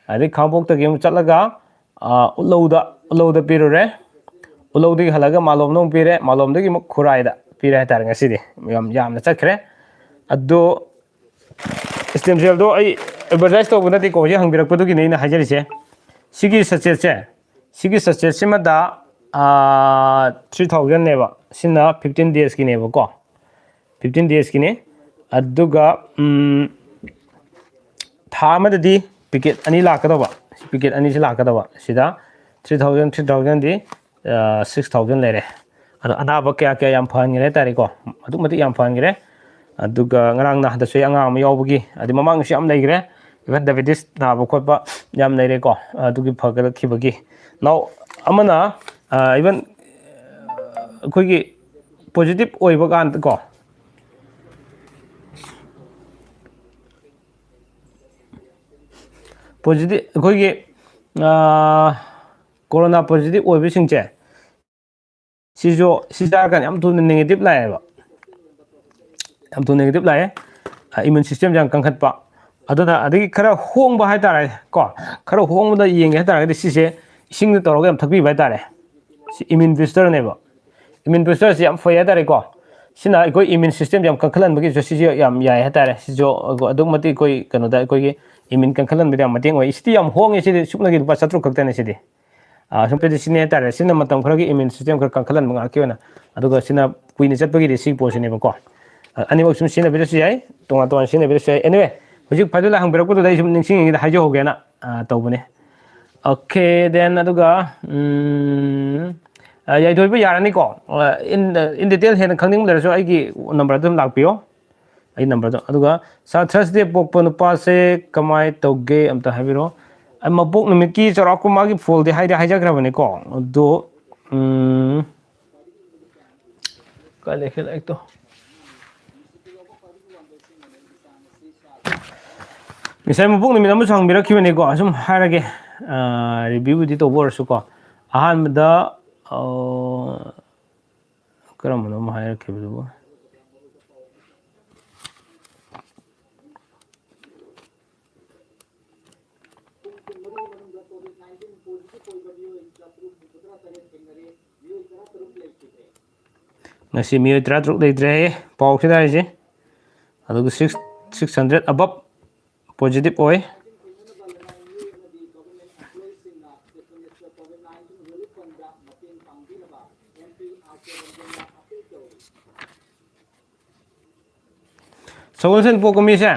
ꯑꯗꯩ ꯈꯥꯡꯉꯕꯣꯛꯇꯒꯤ ꯑꯃꯨꯛ ꯆꯠꯂꯒ, ꯑ, ꯎꯠꯂꯧꯗ, ꯎꯠꯂꯧꯗ ꯄꯤꯔꯨꯔꯦ꯫ ꯎꯠꯂꯧꯗꯒꯤ ꯍꯜꯂꯛꯑꯒ ꯃꯥꯂꯣꯝꯗ ꯑꯃꯨꯛ ꯄꯤꯔꯦ꯫ ꯃꯥꯂꯣꯝꯗꯒꯤ ꯑꯃꯨꯛ ꯈꯨꯔꯥꯏꯗ ꯄꯤꯔꯦ ꯍꯥꯏꯇꯥꯔꯦ ꯉꯁꯤꯗꯤ꯫ ꯌꯥꯝ ꯌꯥꯝꯅ ꯆꯠꯈ꯭ꯔꯦ꯫ ꯑꯗꯣ stem cell-ꯗꯣ ꯑꯩ advertise ꯇꯧꯕ ꯅꯠꯇꯦꯀꯣ, ꯍꯧꯖꯤꯛ ꯍꯪꯕꯤꯔꯛꯄꯗꯨꯒꯤꯅꯦ ꯑꯩꯅ ꯍꯥꯏꯖꯔꯤꯁꯦ꯫ ꯁꯤꯒꯤ sachet-ꯁꯦ, ꯁꯤꯒꯤ sachet-ꯁꯤꯃꯗ, ꯑꯥ, three thousand-ꯅꯦꯕ, ꯁꯤꯅ fifteen days-ꯀꯤꯅꯦꯕꯀꯣ, fifteen days-ꯀꯤꯅꯤ꯫ ꯑꯗꯨꯒ, ꯎꯝ, ꯊꯥ ꯑꯃꯗꯗꯤ packet ꯑꯅꯤ ꯂꯥꯛꯀꯗꯧꯕ, packet ꯑꯅꯤꯁꯤ ꯂꯥꯛꯀꯗꯧꯕ, ꯁꯤꯗ three thousand, three thousand-ꯗꯤ, ꯑꯥ, six thousand ꯂꯩꯔꯦ꯫ ꯑꯗꯣ ꯑꯅꯥꯕ ꯀꯌꯥ ꯀꯌꯥ ꯌꯥꯝ ꯐꯍꯟꯈ꯭ꯔꯦ ꯍꯥꯏꯇꯥꯔꯦꯀꯣ, ꯑꯗꯨꯛ ꯃꯇꯤꯛ ꯌꯥꯝ ꯐꯍꯟꯈ꯭ꯔꯦ꯫ ꯑꯗꯨꯒ ꯉꯔꯥꯡ ꯅꯍꯥꯟꯗꯁꯨ ꯑꯩ ꯑꯉꯥꯡ ꯑꯃ ꯌꯥꯎꯕꯒꯤ, ꯑꯗꯩ ꯃꯃꯥꯡꯁꯨ ꯌꯥꯝ ꯂꯩꯈ꯭ꯔꯦ, even diabetes ꯅꯥꯕ ꯈꯣꯠꯄ ꯌꯥꯝ ꯂꯩꯔꯦꯀꯣ, ꯑꯗꯨꯒꯤ ꯐꯒꯠꯂꯛꯈꯤꯕꯒꯤ꯫ ꯅꯥꯎ ꯑꯃꯅ, ꯑ, even ꯑꯩꯈꯣꯏꯒꯤ positive ꯑꯣꯏꯕ ꯀꯥꯟꯗ ꯀꯣ, positive, ꯑꯩꯈꯣꯏꯒꯤ, ꯑ, corona positive ꯑꯣꯏꯕꯁꯤꯡꯁꯦ, ꯁꯤꯁꯨ, ꯁꯤ ꯆꯥꯔꯀꯥꯟꯗ ꯌꯥꯝ ꯊꯨꯅ negative ꯂꯥꯛꯑꯦꯕ꯫ ꯌꯥꯝ ꯊꯨꯅ negative ꯂꯥꯛꯑꯦ꯫ ꯑ, immune system-ꯁꯦ ꯌꯥꯝ ꯀꯟꯈꯠꯄ꯫ ꯑꯗꯨꯅ, ꯑꯗꯒꯤ ꯈꯔ ꯍꯣꯡꯕ ꯍꯥꯏꯇꯥꯔꯦ ꯀꯣ, ꯈꯔ ꯍꯣꯡꯕꯗ ꯌꯦꯡꯒꯦ ꯍꯥꯏꯇꯥꯔꯒꯗꯤ ꯁꯤꯁꯦ ꯏꯁꯤꯡꯗ ꯇꯧꯔꯒ ꯌꯥꯝ ꯊꯛꯄꯤꯕ ꯍꯥꯏꯇꯥꯔꯦ꯫ ꯁꯤ immune booster-ꯅꯦꯕ꯫ Immune booster ꯁꯤ ꯌꯥꯝ ꯐꯩ ꯍꯥꯏꯇꯥꯔꯦꯀꯣ꯫ ꯁꯤꯅ ꯑꯩꯈꯣꯏ immune system ꯌꯥꯝ ꯀꯟꯈꯠꯍꯟꯕꯒꯤꯁꯨ ꯁꯤꯁꯨ ꯌꯥꯝ ꯌꯥꯏ ꯍꯥꯏꯇꯥꯔꯦ꯫ ꯁꯤꯁꯨ ꯑꯗꯨꯛ ꯃꯇꯤꯛ ꯑꯩꯈꯣꯏ ꯀꯩꯅꯣꯗ, ꯑꯩꯈꯣꯏꯒꯤ immune ꯀꯟꯈꯠꯍꯟꯕꯗ ꯌꯥꯝ ꯃꯇꯦꯡ ꯑꯣꯏ꯫ ꯁꯤꯗꯤ ꯌꯥꯝ ꯍꯣꯡꯉꯦ, ꯁꯤꯗꯤ ꯁꯨꯞꯅꯒꯤ ꯂꯨꯄꯥ ꯆꯥꯇ꯭ꯔꯨꯛ ꯈꯛꯇꯅꯦ ꯁꯤꯗꯤ꯫ ꯑ, ꯁꯨꯝ ꯄꯦꯗꯤ ꯁꯤꯅꯦ ꯍꯥꯏꯇꯥꯔꯦ꯫ ꯁꯤꯅ ꯃꯇꯝ ꯈꯔꯒꯤ immune system ꯈꯔ ꯀꯟꯈꯠꯍꯟꯕ ꯉꯥꯛꯀꯤ ꯑꯣꯏꯅ, ꯑꯗꯨꯒ ꯁꯤꯅ ꯀꯨꯏꯅ ꯆꯠꯄꯒꯤꯗꯤ ꯁꯤꯒꯤ ꯄꯣꯠꯁꯤꯅꯦꯕꯀꯣ꯫ ꯑ, ꯑꯅꯤꯃꯛ ꯁꯨꯝ ꯁꯤꯖꯤꯟꯅꯕꯤꯔꯁꯨ ꯌꯥꯏ, ꯇꯣꯉꯥꯟ ꯇꯣꯉꯥꯟ ꯁꯤꯖꯤꯟꯅꯕꯤꯔꯁꯨ ꯌꯥꯏ꯫ Anyway, ꯍꯧꯖꯤꯛ ꯐꯥꯏꯗꯨꯂꯥ ꯍꯪꯕꯤꯔꯛꯄꯗꯨꯗ ꯑꯩ ꯁꯨꯝ ꯅꯤꯡꯁꯤꯡꯉꯤꯉꯩꯗ ꯍꯥꯏꯖꯍꯧꯒꯦꯅ, ꯑ, ꯇꯧꯕꯅꯦ꯫ Okay, then ꯑꯗꯨꯒ, ꯎꯝ, ꯑ, ꯌꯥꯏꯊꯣꯏꯕ ꯌꯥꯔꯅꯤꯀꯣ? ꯑ, in, in detail ꯍꯦꯟꯅ ꯈꯪꯅꯤꯡꯕ ꯂꯩꯔꯁꯨ ꯑꯩꯒꯤ number ꯗ ꯑꯗꯨꯝ ꯂꯥꯛꯄꯤꯌꯣ꯫ ꯑꯩ number ꯗꯣ꯫ ꯑꯗꯨꯒ sir, Thursday ꯄꯣꯛꯄ ꯅꯨꯄꯥꯁꯦ ꯀꯃꯥꯏ ꯇꯧꯒꯦ ꯑꯝꯇ ꯍꯥꯏꯕꯤꯔꯣ꯫ ꯑꯩ ꯃꯄꯣꯛ ꯅꯨꯃꯤꯠꯀꯤ ꯆꯥꯎꯔꯥꯛꯄ ꯃꯥꯒꯤ ꯐꯣꯜꯗꯤ ꯍꯥꯏꯗꯤ ꯍꯥꯏꯖꯈ꯭ꯔꯕꯅꯤꯀꯣ꯫ ꯑꯗꯣ, ꯎꯝ, ꯀꯥꯏ ꯂꯩꯈ꯭ꯔꯦ ꯂꯥꯏꯔꯤꯛꯇꯣ? ꯉꯁꯥꯏ ꯃꯄꯣꯛ ꯅꯨꯃꯤꯠ ꯑꯃꯁꯨ ꯍꯪꯕꯤꯔꯛꯈꯤꯕꯅꯤꯀꯣ, ꯑꯁꯨꯝ ꯍꯥꯏꯔꯒꯦ, ꯑ, review ꯕꯨꯗꯤ ꯇꯧꯕ ꯑꯣꯏꯔꯁꯨꯀꯣ꯫ ꯑꯍꯥꯟꯕꯗ, ꯑ, ꯀꯔꯝꯕꯅꯣ ꯑꯃ ꯍꯥꯏꯔꯛꯈꯤꯕꯗꯨꯕꯨ? ꯉꯁꯤ ꯃꯤꯑꯣꯏ ꯇꯔꯥꯇꯔꯨꯛ ꯂꯩꯇ꯭ꯔꯦ, ꯄꯥꯎꯁꯤꯗ ꯍꯥꯏꯁꯦ꯫ ꯑꯗꯨꯒ six, six hundred above positive ꯑꯣꯏ꯫ ꯁꯒꯣꯜꯁꯦꯟ ꯄꯣꯛꯄ ꯃꯤꯁꯦ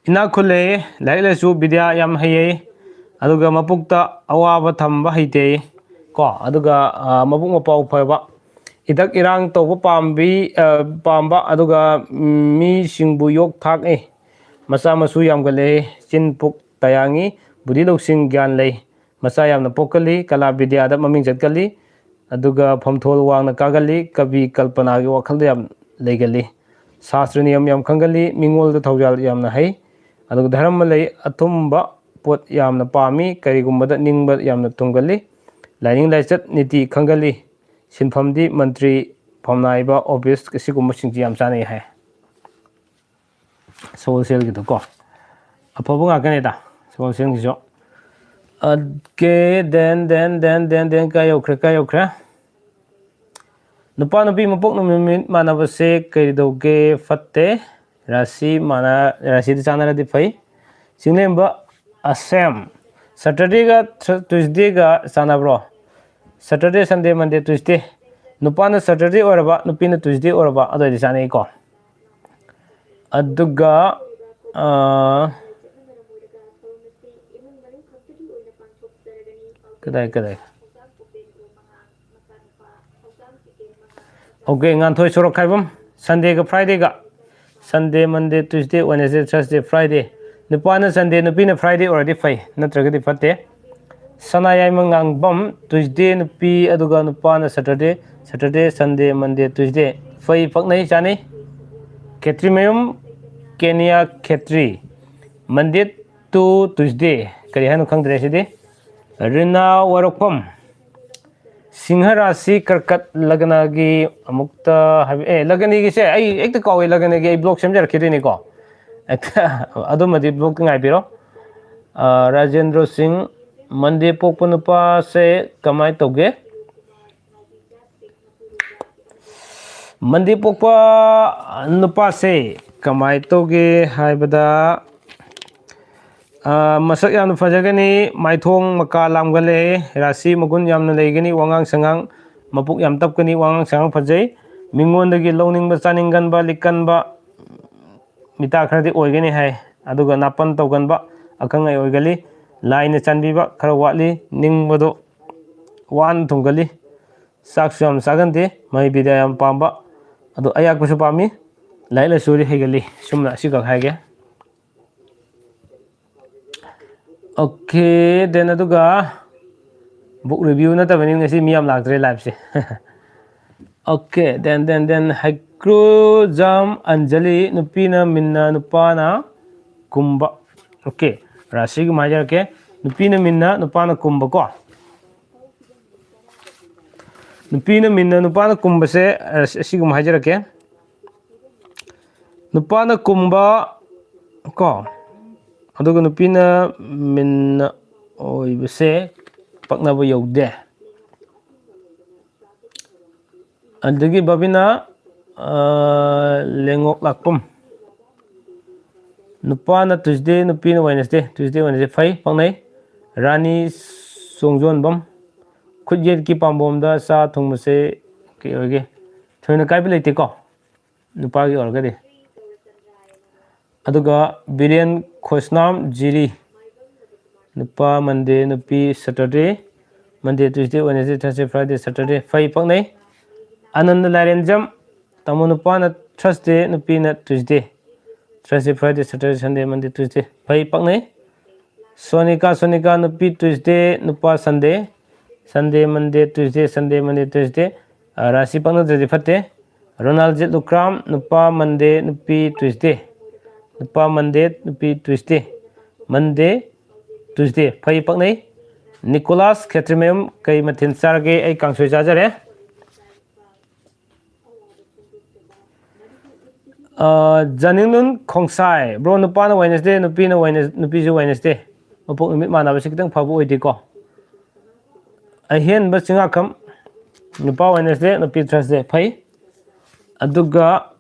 ꯏꯅꯥꯛ ꯈꯨꯜꯂꯦ, ꯂꯥꯏꯔꯤꯛ ꯂꯥꯏꯁꯨ ꯕꯤꯗ꯭ꯌꯥ ꯌꯥꯝ ꯍꯩꯌꯦ, ꯑꯗꯨꯒ ꯃꯄꯨꯛꯇ ꯑꯋꯥꯕ ꯊꯝꯕ ꯍꯩꯇꯦ ꯀꯣ꯫ ꯑꯗꯨꯒ, ꯑ, ꯃꯕꯨꯛ ꯃꯄꯥꯎ ꯐꯕ, ꯏꯊꯛ ꯏꯔꯥꯡ ꯇꯧꯕ ꯄꯥꯝꯕꯤ, ꯑ, ꯄꯥꯝꯕ, ꯑꯗꯨꯒ, ꯎꯝ, ꯃꯤꯁꯤꯡꯕꯨ ꯌꯣꯛ ꯊꯥꯛꯏ, ꯃꯆꯥ ꯃꯁꯨ ꯌꯥꯝꯒꯠꯂꯦ, ꯆꯤꯟ ꯄꯨꯛ ꯇꯌꯥꯡꯉꯤ, ꯕꯨꯙꯤ ꯂꯧꯁꯤꯡ ꯒ꯭ꯌꯥꯟ ꯂꯩ, ꯃꯆꯥ ꯌꯥꯝꯅ ꯄꯣꯛꯀꯜꯂꯤ, ꯀꯂꯥ ꯕꯤꯗ꯭ꯌꯥꯗ ꯃꯃꯤꯡ ꯆꯠꯀꯜꯂꯤ, ꯑꯗꯨꯒ ꯐꯝꯊꯣꯜ ꯋꯥꯡꯅ ꯀꯥꯒꯜꯂꯤ, ꯀꯕꯤ ꯀꯜꯄꯅꯥꯒꯤ ꯋꯥꯈꯜꯗ ꯌꯥꯝ ꯂꯩꯒꯜꯂꯤ, ꯁꯥꯁꯇ꯭ꯔ ꯅꯤꯌꯝ ꯌꯥꯝ ꯈꯪꯒꯜꯂꯤ, ꯃꯤꯉꯣꯜꯗ ꯊꯧꯖꯥꯜ ꯌꯥꯝꯅ ꯍꯩ, ꯑꯗꯨꯒ ꯙꯔꯃ ꯂꯩ, ꯑꯊꯨꯝꯕ ꯄꯣꯠ ꯌꯥꯝꯅ ꯄꯥꯝꯃꯤ, ꯀꯔꯤꯒꯨꯝꯕꯗ ꯅꯤꯡꯕ ꯌꯥꯝꯅ ꯊꯨꯡꯒꯜꯂꯤ, ꯂꯥꯏꯅꯤꯡ ꯂꯥꯏꯆꯠ ꯅꯤꯇꯤ ꯈꯪꯒꯜꯂꯤ, ꯁꯤꯟꯐꯝꯗꯤ ꯃꯟꯇ꯭ꯔꯤ, ꯐꯝꯅꯥꯏꯕ, ꯑꯣꯐꯤꯁ, ꯑꯁꯤꯒꯨꯝꯕꯁꯤꯡꯁꯤ ꯌꯥꯝ ꯆꯥꯅꯩ ꯍꯥꯏ꯫ ꯁꯒꯣꯜꯁꯦꯜꯒꯤꯗꯣꯀꯣ꯫ ꯑꯐꯕ ꯉꯥꯛꯇꯅꯤꯗ ꯁꯒꯣꯜꯁꯦꯜꯒꯤꯁꯨ꯫ Okay, then, then, then, then, then ꯀꯥꯏ ꯌꯧꯈ꯭ꯔꯦ, ꯀꯥꯏ ꯌꯧꯈ꯭ꯔꯦ? ꯅꯨꯄꯥ ꯅꯨꯄꯤ ꯃꯄꯣꯛ ꯅꯨꯃꯤꯠ ꯃꯥꯟꯅꯕꯁꯦ ꯀꯩꯗꯧꯒꯦ? ꯐꯠꯇꯦ꯫ ꯔꯥꯁꯤ ꯃꯥꯟꯅ ꯔꯥꯁꯤꯗꯤ ꯆꯥꯟꯅꯔꯗꯤ ꯐꯩ꯫ ꯆꯤꯡꯂꯦꯝꯕ ꯑꯁꯦꯝ, ꯁꯇꯔꯗꯦꯒ ꯇ꯭ꯌꯨꯁꯗꯦꯒ ꯆꯥꯟꯅꯕ꯭ꯔꯣ? ꯁꯇꯔꯗꯦ, ꯁꯟꯗꯦ, ꯃꯟꯗꯦ, ꯇ꯭ꯌꯨꯁꯗꯦ꯫ ꯅꯨꯄꯥꯅ ꯁꯇꯔꯗꯦ ꯑꯣꯏꯔꯕ, ꯅꯨꯄꯤꯅ ꯇ꯭ꯌꯨꯁꯗꯦ ꯑꯣꯏꯔꯕ, ꯑꯗꯨ ꯑꯣꯏꯔꯗꯤ ꯆꯥꯅꯩꯀꯣ꯫ ꯑꯗꯨꯒ ꯑ, ꯀꯗꯥꯏ ꯀꯗꯥꯏ? ꯑꯣꯀꯦ, ꯉꯥꯟꯊꯣꯏ ꯁꯣꯔꯣꯛꯈꯥꯏꯕꯝ, ꯁꯟꯗꯦꯒ ꯐ꯭ꯔꯥꯏꯗꯦꯒ, ꯁꯟꯗꯦ, ꯃꯟꯗꯦ, ꯇ꯭ꯌꯨꯁꯗꯦ, ꯋꯦꯅꯦꯁꯗꯦ, ꯊꯔꯁꯗꯦ, ꯐ꯭ꯔꯥꯏꯗꯦ꯫ ꯅꯨꯄꯥꯅ ꯁꯟꯗꯦ, ꯅꯨꯄꯤꯅ ꯐ꯭ꯔꯥꯏꯗꯦ ꯑꯣꯏꯔꯗꯤ ꯐꯩ, ꯅꯠꯇ꯭ꯔꯒꯗꯤ ꯐꯠꯇꯦ꯫ ꯁꯅꯥꯌꯥꯏꯃ ꯉꯥꯡꯕꯝ, ꯇ꯭ꯌꯨꯁꯗꯦ ꯅꯨꯄꯤ, ꯑꯗꯨꯒ ꯅꯨꯄꯥꯅ ꯁꯇꯔꯗꯦ, ꯁꯇꯔꯗꯦ, ꯁꯟꯗꯦ, ꯃꯟꯗꯦ, ꯇ꯭ꯌꯨꯁꯗꯦ꯫ ꯐꯩ, ꯄꯛꯅꯩ, ꯆꯥꯅꯩ꯫ ꯈꯦꯇ꯭ꯔꯤꯃꯌꯨꯝ ꯀꯦꯅꯤꯌꯥ ꯈꯦꯇ꯭ꯔꯤ, ꯃꯟꯗꯦ ꯇꯨ ꯇ꯭ꯌꯨꯁꯗꯦ꯫ ꯀꯔꯤ ꯍꯥꯏꯅꯣ ꯈꯪꯗ꯭ꯔꯦ ꯁꯤꯗꯤ꯫ ꯔꯤꯅꯥ ꯋꯥꯔꯣꯛꯐꯝ, ꯁꯤꯡꯍ ꯔꯥꯁꯤ ꯀꯔꯀꯠ ꯂꯒꯅꯒꯤ ꯑꯃꯨꯛꯇ ꯍꯥꯏꯕꯤ-, ꯑꯦ, ꯂꯒꯅꯤꯒꯤꯁꯦ ꯑꯩ ꯍꯦꯛꯇ ꯀꯥꯎꯋꯦ, ꯂꯒꯅꯒꯤ ꯑꯩ ꯕ꯭ꯂꯣꯛ ꯁꯦꯝꯖꯔꯛꯈꯤꯗꯣꯏꯅꯤꯀꯣ꯫ ꯍꯦꯛꯇ ꯑꯗꯨꯃꯗꯤ ꯕ꯭ꯂꯣꯛꯇ ꯉꯥꯏꯕꯤꯔꯣ꯫ ꯑ, ꯔꯥꯖꯦꯟꯗ꯭ꯔꯣ ꯁꯤꯡ, ꯃꯟꯗꯦ ꯄꯣꯛꯄ ꯅꯨꯄꯥꯁꯦ ꯀꯃꯥꯏꯅ ꯇꯧꯒꯦ? ꯃꯟꯗꯦ ꯄꯣꯛꯄ ꯅꯨꯄꯥꯁꯦ ꯀꯃꯥꯏꯅ ꯇꯧꯒꯦ ꯍꯥꯏꯕꯗ, ꯑ, ꯃꯁꯛ ꯌꯥꯝꯅ ꯐꯖꯒꯅꯤ, ꯃꯥꯏꯊꯣꯡ ꯃꯀꯥ ꯂꯥꯝꯒꯜꯂꯦ, ꯔꯥꯁꯤ ꯃꯒꯨꯟ ꯌꯥꯝꯅ ꯂꯩꯒꯅꯤ, ꯋꯥꯉꯥꯡ ꯁꯉꯥꯡ ꯃꯄꯨꯛ ꯌꯥꯝ ꯇꯞꯀꯅꯤ, ꯋꯥꯉꯥꯡ ꯁꯉꯥꯡ ꯐꯖꯩ, ꯃꯤꯉꯣꯟꯗꯒꯤ ꯂꯧꯅꯤꯡꯕ, ꯆꯥꯅꯤꯡꯒꯟꯕ, ꯂꯤꯛꯀꯟꯕ ꯃꯤꯇꯥ ꯈꯔꯗꯤ ꯑꯣꯏꯒꯅꯤ ꯍꯥꯏ꯫ ꯑꯗꯨꯒ ꯅꯥꯄꯟ ꯇꯧꯒꯟꯕ, ꯑꯈꯪ ꯑꯍꯩ ꯑꯣꯏꯒꯜꯂꯤ, ꯂꯥꯏꯅ ꯆꯥꯟꯕꯤꯕ ꯈꯔ ꯋꯥꯠꯂꯤ, ꯅꯤꯡꯕꯗꯣ ꯋꯥꯅ ꯊꯨꯡꯒꯜꯂꯤ, ꯆꯥꯛꯁꯨ ꯌꯥꯝ ꯆꯥꯒꯟꯗꯦ, ꯃꯍꯩ ꯕꯤꯗ꯭ꯌꯥ ꯌꯥꯝ ꯄꯥꯝꯕ, ꯑꯗꯣ ꯑꯌꯥꯛꯄꯁꯨ ꯄꯥꯝꯃꯤ, ꯂꯥꯏꯔꯤꯛ ꯂꯥꯏꯁꯨꯗꯤ ꯍꯩꯒꯜꯂꯤ꯫ ꯁꯨꯝꯅ ꯑꯁꯤꯈꯛ ꯍꯥꯏꯒꯦ꯫ ꯑꯣꯀꯦ, ꯗꯦꯟ ꯑꯗꯨꯒ ꯕꯨꯛ ꯔꯤꯚꯤꯌꯨ ꯅꯠꯇꯕꯅꯤ ꯉꯁꯤ ꯃꯤ ꯌꯥꯝ ꯂꯥꯛꯇ꯭ꯔꯦ ꯂꯥꯏꯞꯁꯦ꯫ Okay, then then then Heikrujam Anjali, ꯅꯨꯄꯤꯅ ꯃꯤꯟꯅ, ꯅꯨꯄꯥꯅ ꯀꯨꯝꯕ꯫ ꯑꯣꯀꯦ, ꯔꯥꯁꯤꯒꯨꯝꯕ ꯍꯥꯏꯖꯔꯛꯀꯦ꯫ ꯅꯨꯄꯤꯅ ꯃꯤꯟꯅ, ꯅꯨꯄꯥꯅ ꯀꯨꯝꯕꯀꯣ꯫ ꯅꯨꯄꯤꯅ ꯃꯤꯟꯅ, ꯅꯨꯄꯥꯅ ꯀꯨꯝꯕꯁꯦ, ꯑ, ꯑꯁꯤꯒꯨꯝꯕ ꯍꯥꯏꯖꯔꯛꯀꯦ꯫ ꯅꯨꯄꯥꯅ ꯀꯨꯝꯕ ꯀꯣ, ꯑꯗꯨꯒ ꯅꯨꯄꯤꯅ ꯃꯤꯟꯅ ꯑꯣꯏꯕꯁꯦ ꯄꯛꯅꯕ ꯌꯧꯗꯦ꯫ ꯑꯗꯒꯤ ꯕꯕꯤꯅꯥ, ꯑ, ꯂꯦꯡꯉꯣꯛ ꯂꯥꯛꯄꯝ, ꯅꯨꯄꯥꯅ Tuesday, ꯅꯨꯄꯤꯅ Wednesday, Tuesday, Wednesday ꯐꯩ, ꯄꯛꯅꯩ꯫ ꯔꯥꯅꯤ ꯆꯣꯡꯖꯣꯟꯕꯝ, ꯈꯨꯠ ꯌꯦꯠꯀꯤ ꯄꯥꯝꯕꯣꯝꯗ ꯆꯥ ꯊꯨꯡꯕꯁꯦ ꯀꯩ ꯑꯣꯏꯒꯦ? ꯊꯣꯏꯅ ꯀꯥꯏꯕ ꯂꯩꯇꯦꯀꯣ, ꯅꯨꯄꯥꯒꯤ ꯑꯣꯏꯔꯒꯗꯤ꯫ ꯑꯗꯨꯒ ꯕꯤꯔꯦꯟ ꯈꯣꯏꯁꯅꯥꯝ ꯖꯤꯔꯤ, ꯅꯨꯄꯥ Monday, ꯅꯨꯄꯤ Saturday, Monday, Tuesday, Wednesday, Thursday, Friday, Saturday ꯐꯩ, ꯄꯛꯅꯩ꯫ ꯑꯅꯟꯗ ꯂꯥꯏꯔꯦꯟꯖꯝ, ꯇꯥꯃꯣ, ꯅꯨꯄꯥꯅ Thursday, ꯅꯨꯄꯤꯅ Tuesday, Thursday, Friday, Saturday, Sunday, Monday, Tuesday ꯐꯩ, ꯄꯛꯅꯩ꯫ ꯁꯣꯅꯤꯀꯥ, ꯁꯣꯅꯤꯀꯥ, ꯅꯨꯄꯤ Tuesday, ꯅꯨꯄꯥ Sunday, Sunday, Monday, Tuesday, Sunday, Monday, Tuesday, ꯑ, ꯔꯥꯁꯤ ꯄꯛꯅꯗ꯭ꯔꯗꯤ ꯐꯠꯇꯦ꯫ ꯔꯣꯅꯥꯜꯖꯤꯠ ꯂꯨꯀ꯭ꯔꯥꯝ, ꯅꯨꯄꯥ Monday, ꯅꯨꯄꯤ Tuesday, ꯅꯨꯄꯥ Monday, ꯅꯨꯄꯤ Tuesday, Monday, Tuesday ꯐꯩ, ꯄꯛꯅꯩ꯫ ꯅꯤꯀꯣꯂꯥꯁ ꯈꯦꯇ꯭ꯔꯤꯃꯌꯨꯝ, ꯀꯩ ꯃꯊꯦꯜ ꯆꯥꯔꯒꯦ? ꯑꯩ ꯀꯥꯡꯁꯣꯏ ꯆꯥꯖꯔꯦ꯫ ꯑ, ꯖꯅꯤꯡꯂꯨꯟ ꯈꯣꯡꯁꯥꯏ, bro, ꯅꯨꯄꯥꯅ Wednesday, ꯅꯨꯄꯤꯅ Wednes-, ꯅꯨꯄꯤꯁꯨ Wednesday꯫ ꯃꯄꯣꯛ ꯅꯨꯃꯤꯠ ꯃꯥꯟꯅꯕꯁꯤ ꯈꯤꯇꯪ ꯐꯕ ꯑꯣꯏꯗꯦꯀꯣ꯫ ꯑꯍꯦꯟꯕ ꯆꯤꯡꯉꯥꯈꯝ, ꯅꯨꯄꯥ Wednesday, ꯅꯨꯄꯤ Thursday ꯐꯩ꯫ ꯑꯗꯨꯒ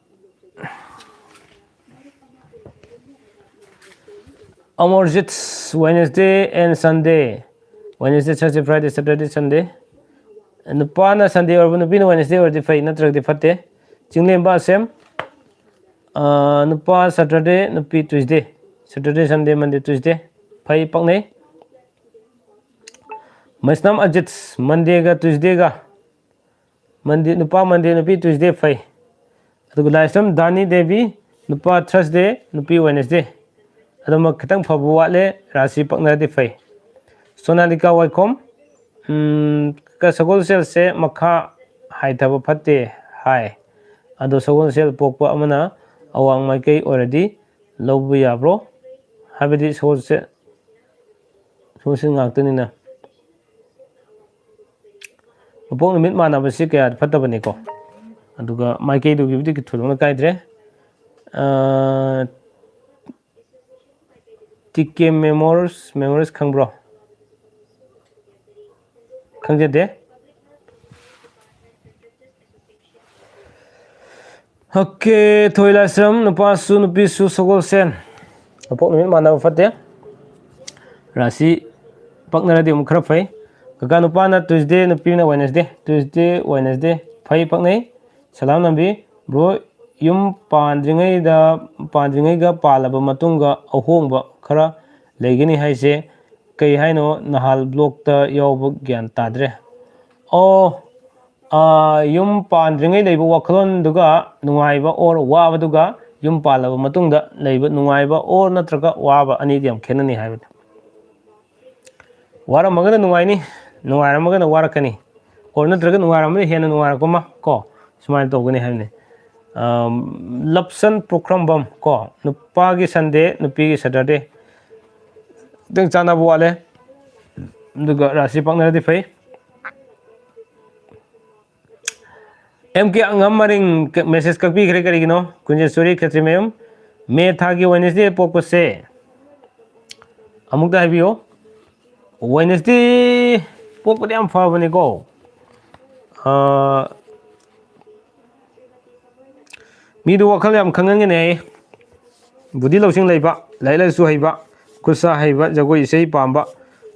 Amarjeet, Wednesday and Sunday, Wednesday, Thursday, Friday, Saturday, Sunday꯫ ꯅꯨꯄꯥꯅ Sunday ꯑꯣꯏꯔꯕ, ꯅꯨꯄꯤꯅ Wednesday ꯑꯣꯏꯔꯗꯤ ꯐꯩ, ꯅꯠꯇ꯭ꯔꯒꯗꯤ ꯐꯠꯇꯦ꯫ ꯆꯤꯡꯂꯦꯝꯕ ꯑꯁꯦꯝ, ꯑ, ꯅꯨꯄꯥ Saturday, ꯅꯨꯄꯤ Tuesday, Saturday, Sunday, Monday, Tuesday ꯐꯩ, ꯄꯛꯅꯩ꯫ ꯃꯩꯁꯅꯥꯝ ꯑꯖꯤꯠ, Mondayꯒ Tuesdayꯒ, Monday, ꯅꯨꯄꯥ Monday, ꯅꯨꯄꯤ Tuesday ꯐꯩ꯫ ꯑꯗꯨꯒ ꯂꯥꯏꯁ꯭ꯔꯝ ꯗꯥꯅꯤ ꯗꯦꯕꯤ, ꯅꯨꯄꯥ Thursday, ꯅꯨꯄꯤ Wednesday꯫ ꯑꯗꯨꯃꯛ ꯈꯤꯇꯪ ꯐꯕ ꯋꯥꯠꯂꯦ, ꯔꯥꯁꯤ ꯄꯛꯅꯔꯗꯤ ꯐꯩ꯫ ꯁꯣꯅꯥꯂꯤꯀꯥ ꯋꯥꯏꯈꯣꯝ, ꯎꯝ, ꯀ-, ꯁꯒꯣꯜꯁꯦꯜꯁꯦ ꯃꯈꯥ ꯍꯥꯏꯊꯕ ꯐꯠꯇꯦ ꯍꯥꯏ꯫ ꯑꯗꯣ ꯁꯒꯣꯜꯁꯦꯜ ꯄꯣꯛꯄ ꯑꯃꯅ ꯑꯋꯥꯡ ꯃꯥꯏꯀꯩ ꯑꯣꯏꯔꯗꯤ ꯂꯧꯕ ꯌꯥꯕ꯭ꯔꯣ? ꯍꯥꯏꯕꯗꯤ ꯁꯒꯣꯜꯁꯦꯜ, ꯁꯒꯣꯜꯁꯦꯜ ꯉꯥꯛꯇꯅꯤꯅ꯫ ꯃꯄꯣꯛ ꯅꯨꯃꯤꯠ ꯃꯥꯟꯅꯕꯁꯤ ꯀꯌꯥ ꯐꯠꯇꯕꯅꯤꯀꯣ꯫ ꯑꯗꯨꯒ ꯃꯥꯏꯀꯩꯗꯨꯒꯤꯕꯨꯗꯤ ꯊꯣꯏꯗꯣꯛꯅ ꯀꯥꯏꯗ꯭ꯔꯦ꯫ ꯑꯥ, ꯇꯤ ꯀꯦ ꯃꯦꯃꯣꯔꯁ, ꯃꯦꯃꯣꯔꯁ ꯈꯪꯕ꯭ꯔꯣ? ꯈꯪꯖꯗꯦ꯫ ꯑꯣꯀꯦ, ꯊꯣꯏ ꯂꯥꯏꯁ꯭ꯔꯝ, ꯅꯨꯄꯥꯁꯨ ꯅꯨꯄꯤꯁꯨ ꯁꯒꯣꯜꯁꯦꯟ꯫ ꯃꯄꯣꯛ ꯅꯨꯃꯤꯠ ꯃꯥꯟꯅꯕ ꯐꯠꯇꯦ꯫ ꯔꯥꯁꯤ ꯄꯛꯅꯔꯗꯤ ꯑꯃꯨꯛ ꯈꯔ ꯐꯩ꯫ ꯀꯀꯥ, ꯅꯨꯄꯥꯅ Tuesday, ꯅꯨꯄꯤꯅ Wednesday꯫ Tuesday, Wednesday ꯐꯩ, ꯄꯛꯅꯩ꯫ ꯁꯂꯥꯝ ꯅꯝꯕꯤ꯫ ꯕ꯭ꯔꯣ, ꯌꯨꯝ ꯄꯥꯟꯗ꯭ꯔꯤꯉꯩꯗ, ꯄꯥꯟꯗ꯭ꯔꯤꯉꯩꯒ ꯄꯥꯜꯂꯕ ꯃꯇꯨꯡꯒ ꯑꯍꯣꯡꯕ ꯈꯔ ꯂꯩꯒꯅꯤ ꯍꯥꯏꯁꯦ ꯀꯩ ꯍꯥꯏꯅꯣ? ꯅꯍꯥꯜ ꯕ꯭ꯂꯣꯛꯇ ꯌꯥꯎꯕ ꯒ꯭ꯌꯥꯟ ꯇꯥꯗ꯭ꯔꯦ꯫ ꯑꯣ, ꯑꯥ, ꯌꯨꯝ ꯄꯥꯟꯗ꯭ꯔꯤꯉꯩ ꯂꯩꯕ ꯋꯥꯈꯜꯂꯣꯟꯗꯨꯒ ꯅꯨꯡꯉꯥꯏꯕ or ꯋꯥꯕꯗꯨꯒ ꯌꯨꯝ ꯄꯥꯜꯂꯕ ꯃꯇꯨꯡꯗ ꯂꯩꯕ ꯅꯨꯡꯉꯥꯏꯕ or ꯅꯠꯇ꯭ꯔꯒ ꯋꯥꯕ ꯑꯅꯤꯗꯤ ꯌꯥꯝ ꯈꯦꯠꯅꯅꯤ ꯍꯥꯏꯕꯅꯤ꯫ ꯋꯥꯔꯝꯃꯒꯅ ꯅꯨꯡꯉꯥꯏꯅꯤ, ꯅꯨꯡꯉꯥꯏꯔꯝꯃꯒꯅ ꯋꯥꯔꯛꯀꯅꯤ꯫ Or ꯅꯠꯇ꯭ꯔꯒ ꯅꯨꯡꯉꯥꯏꯔꯝꯃꯒꯅ ꯍꯦꯟꯅ ꯅꯨꯡꯉꯥꯏꯔꯛꯄ ꯑꯃ ꯀꯣ, ꯁꯨꯃꯥꯏꯅ ꯇꯧꯒꯅꯤ ꯍꯥꯏꯕꯅꯤ꯫ ꯑꯝ, ꯂꯞꯁꯟ ꯄꯨꯈ꯭ꯔꯝꯕꯝ ꯀꯣ, ꯅꯨꯄꯥꯒꯤ Sunday, ꯅꯨꯄꯤꯒꯤ Saturday꯫ ꯈꯤꯇꯪ ꯆꯥꯟꯅꯕ ꯋꯥꯠꯂꯦ꯫ ꯑꯗꯨꯒ ꯔꯥꯁꯤ ꯄꯥꯛꯅꯔꯗꯤ ꯐꯩ꯫ ꯑꯦꯝ ꯀꯦ ꯑꯉꯝ ꯃꯔꯤꯡ message ꯀꯛꯄꯤꯈ꯭ꯔꯦ, ꯀꯔꯤꯒꯤꯅꯣ? ꯀꯨꯟꯖꯦꯁꯣꯔꯤ ꯈꯦꯇ꯭ꯔꯤꯃꯌꯨꯝ, ꯃꯦ ꯊꯥꯒꯤ Wednesday ꯄꯣꯛꯄꯁꯦ ꯑꯃꯨꯛꯇ ꯍꯥꯏꯕꯤꯌꯨ꯫ Wednesday ꯄꯣꯛꯄꯗꯤ ꯌꯥꯝ ꯐꯕꯅꯤꯀꯣ꯫ ꯑꯥ, ꯃꯤꯗꯨ ꯋꯥꯈꯜ ꯌꯥꯝ ꯈꯪꯍꯟꯒꯅꯤ ꯍꯥꯏꯌꯦ꯫ ꯕꯨꯙꯤ ꯂꯧꯁꯤꯡ ꯂꯩꯕ, ꯂꯥꯏꯔꯤꯛ ꯂꯥꯏꯁꯨ ꯍꯩꯕ, ꯈꯨꯠ ꯁꯥ ꯍꯩꯕ, ꯖꯒꯣꯏ ꯏꯁꯩ ꯄꯥꯝꯕ,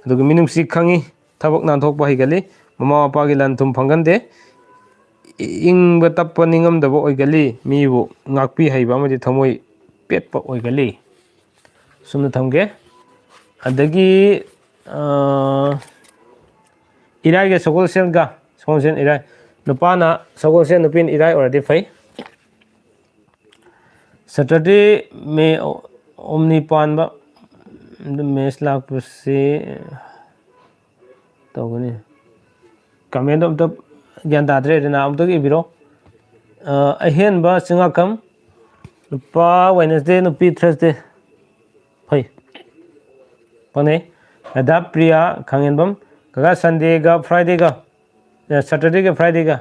ꯑꯗꯨꯒ ꯃꯤꯅꯨꯡꯁꯤ ꯈꯪꯉꯤ, ꯊꯕꯛ ꯅꯥꯟꯊꯣꯛꯄ ꯍꯩꯒꯜꯂꯤ, ꯃꯃꯥ ꯃꯄꯥꯒꯤ ꯂꯟ ꯊꯨꯝ ꯐꯪꯒꯟꯗꯦ, ꯏꯪꯕ ꯇꯞꯄ ꯅꯤꯡꯉꯝꯗꯕ ꯑꯣꯏꯒꯜꯂꯤ, ꯃꯤꯕꯨ ꯉꯥꯛꯄꯤ ꯍꯩꯕ ꯑꯃꯗꯤ ꯊꯃꯣꯏ ꯄꯦꯠꯄ ꯑꯣꯏꯒꯜꯂꯤ꯫ ꯁꯨꯝꯅ ꯊꯝꯒꯦ꯫ ꯑꯗꯒꯤ, ꯑ, ꯏꯔꯥꯏꯒ ꯁꯒꯣꯜꯁꯦꯜꯒ, ꯁꯒꯣꯜꯁꯦꯜ ꯏꯔꯥꯏ꯫ ꯅꯨꯄꯥꯅ ꯁꯒꯣꯜꯁꯦꯜ, ꯅꯨꯄꯤꯅ ꯏꯔꯥꯏ ꯑꯣꯏꯔꯗꯤ ꯐꯩ꯫ Saturday ꯃꯦ ꯑꯣꯝꯅꯤ ꯄꯥꯟꯕ, ꯑꯗꯨ ꯃꯦꯁ ꯂꯥꯛꯄꯁꯤ ꯇꯧꯒꯅꯤ꯫ Comment ꯑꯝꯇ ꯒ꯭ꯌꯥꯟ ꯇꯥꯗ꯭ꯔꯦ, ꯔꯤꯅꯥ ꯑꯃꯨꯛꯇꯒ ꯏꯕꯤꯔꯣ꯫ ꯑ, ꯑꯍꯦꯟꯕ ꯆꯤꯡꯉꯥꯛꯀꯝ, ꯅꯨꯄꯥ Wednesday, ꯅꯨꯄꯤ Thursday꯫ ꯐꯩ꯫ ꯐꯪꯅꯩ꯫ ꯔꯥꯙꯥ ꯄ꯭ꯔꯤꯌꯥ ꯈꯥꯉꯦꯟꯕꯝ, ꯀꯀꯥ, Sundayꯒ Fridayꯒ, ꯑ, Saturdayꯒ Fridayꯒ,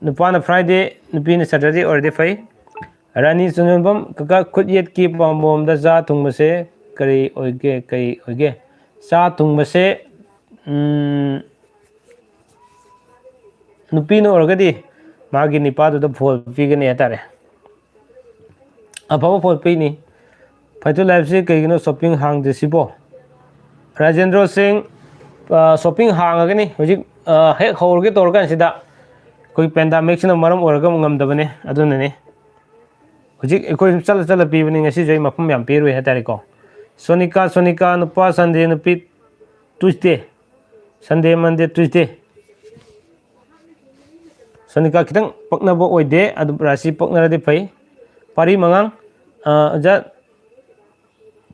ꯅꯨꯄꯥꯅ Friday, ꯅꯨꯄꯤꯅ Saturday ꯑꯣꯏꯔꯗꯤ ꯐꯩ꯫ ꯔꯥꯅꯤ ꯆꯟꯖꯣꯟꯕꯝ, ꯀꯀꯥ, ꯈꯨꯠ ꯌꯦꯠꯀꯤ ꯄꯥꯝꯕꯣꯝꯗ ꯆꯥ ꯊꯨꯡꯕꯁꯦ ꯀꯔꯤ ꯑꯣꯏꯒꯦ, ꯀꯔꯤ ꯑꯣꯏꯒꯦ? ꯆꯥ ꯊꯨꯡꯕꯁꯦ, ꯎꯝ, ꯅꯨꯄꯤꯅ ꯑꯣꯏꯔꯒꯗꯤ ꯃꯥꯒꯤ ꯅꯤꯄꯥꯗꯨꯗ ꯐꯣꯜ ꯄꯤꯒꯅꯤ ꯍꯥꯏꯇꯥꯔꯦ꯫ ꯑꯐꯕ ꯄꯣꯠ ꯄꯤꯅꯤ꯫ ꯐꯥꯏꯇꯨ ꯂꯥꯏꯐꯁꯤ ꯀꯩꯒꯤꯅꯣ ꯁꯣꯞꯄꯤꯡ ꯍꯥꯡꯗ꯭ꯔꯤꯁꯤꯕꯣ? ꯔꯥꯖꯦꯟꯗ꯭ꯔꯣ ꯁꯤꯡ, ꯑ, ꯁꯣꯞꯄꯤꯡ ꯍꯥꯡꯉꯒꯅꯤ꯫ ꯍꯧꯖꯤꯛ, ꯑ, ꯍꯦꯛ ꯍꯧꯔꯒꯦ ꯇꯧꯔꯀꯥꯟꯁꯤꯗ ꯑꯩꯈꯣꯏ ꯄꯦꯟꯗꯥꯃꯤꯛꯁꯤꯅ ꯃꯔꯝ ꯑꯣꯏꯔꯒ ꯑꯃꯨꯛ ꯉꯝꯗꯕꯅꯦ꯫ ꯑꯗꯨꯅꯅꯦ꯫ ꯍꯧꯖꯤꯛ ꯑꯩꯈꯣꯏ ꯁꯨꯝ ꯆꯠꯂ ꯆꯠꯂ ꯄꯤꯕꯅꯤ, ꯉꯁꯤꯁꯨ ꯑꯩ ꯃꯐꯝ ꯌꯥꯝ ꯄꯤꯔꯣꯏ ꯍꯥꯏꯇꯥꯔꯦꯀꯣ꯫ ꯁꯣꯅꯤꯀꯥ, ꯁꯣꯅꯤꯀꯥ, ꯅꯨꯄꯥ ꯁꯟꯗꯦ, ꯅꯨꯄꯤ ꯇ꯭ꯌꯨꯁꯗꯦ꯫ ꯁꯟꯗꯦ, ꯃꯟꯗꯦ, ꯇ꯭ꯌꯨꯁꯗꯦ꯫ ꯁꯣꯅꯤꯀꯥ ꯈꯤꯇꯪ ꯄꯛꯅꯕ ꯑꯣꯏꯗꯦ, ꯑꯗꯨ ꯔꯥꯁꯤ ꯄꯛꯅꯔꯗꯤ ꯐꯩ꯫ ꯄꯥꯔꯤ ꯃꯉꯥꯡ, ꯑ, ꯑꯣꯖꯥ,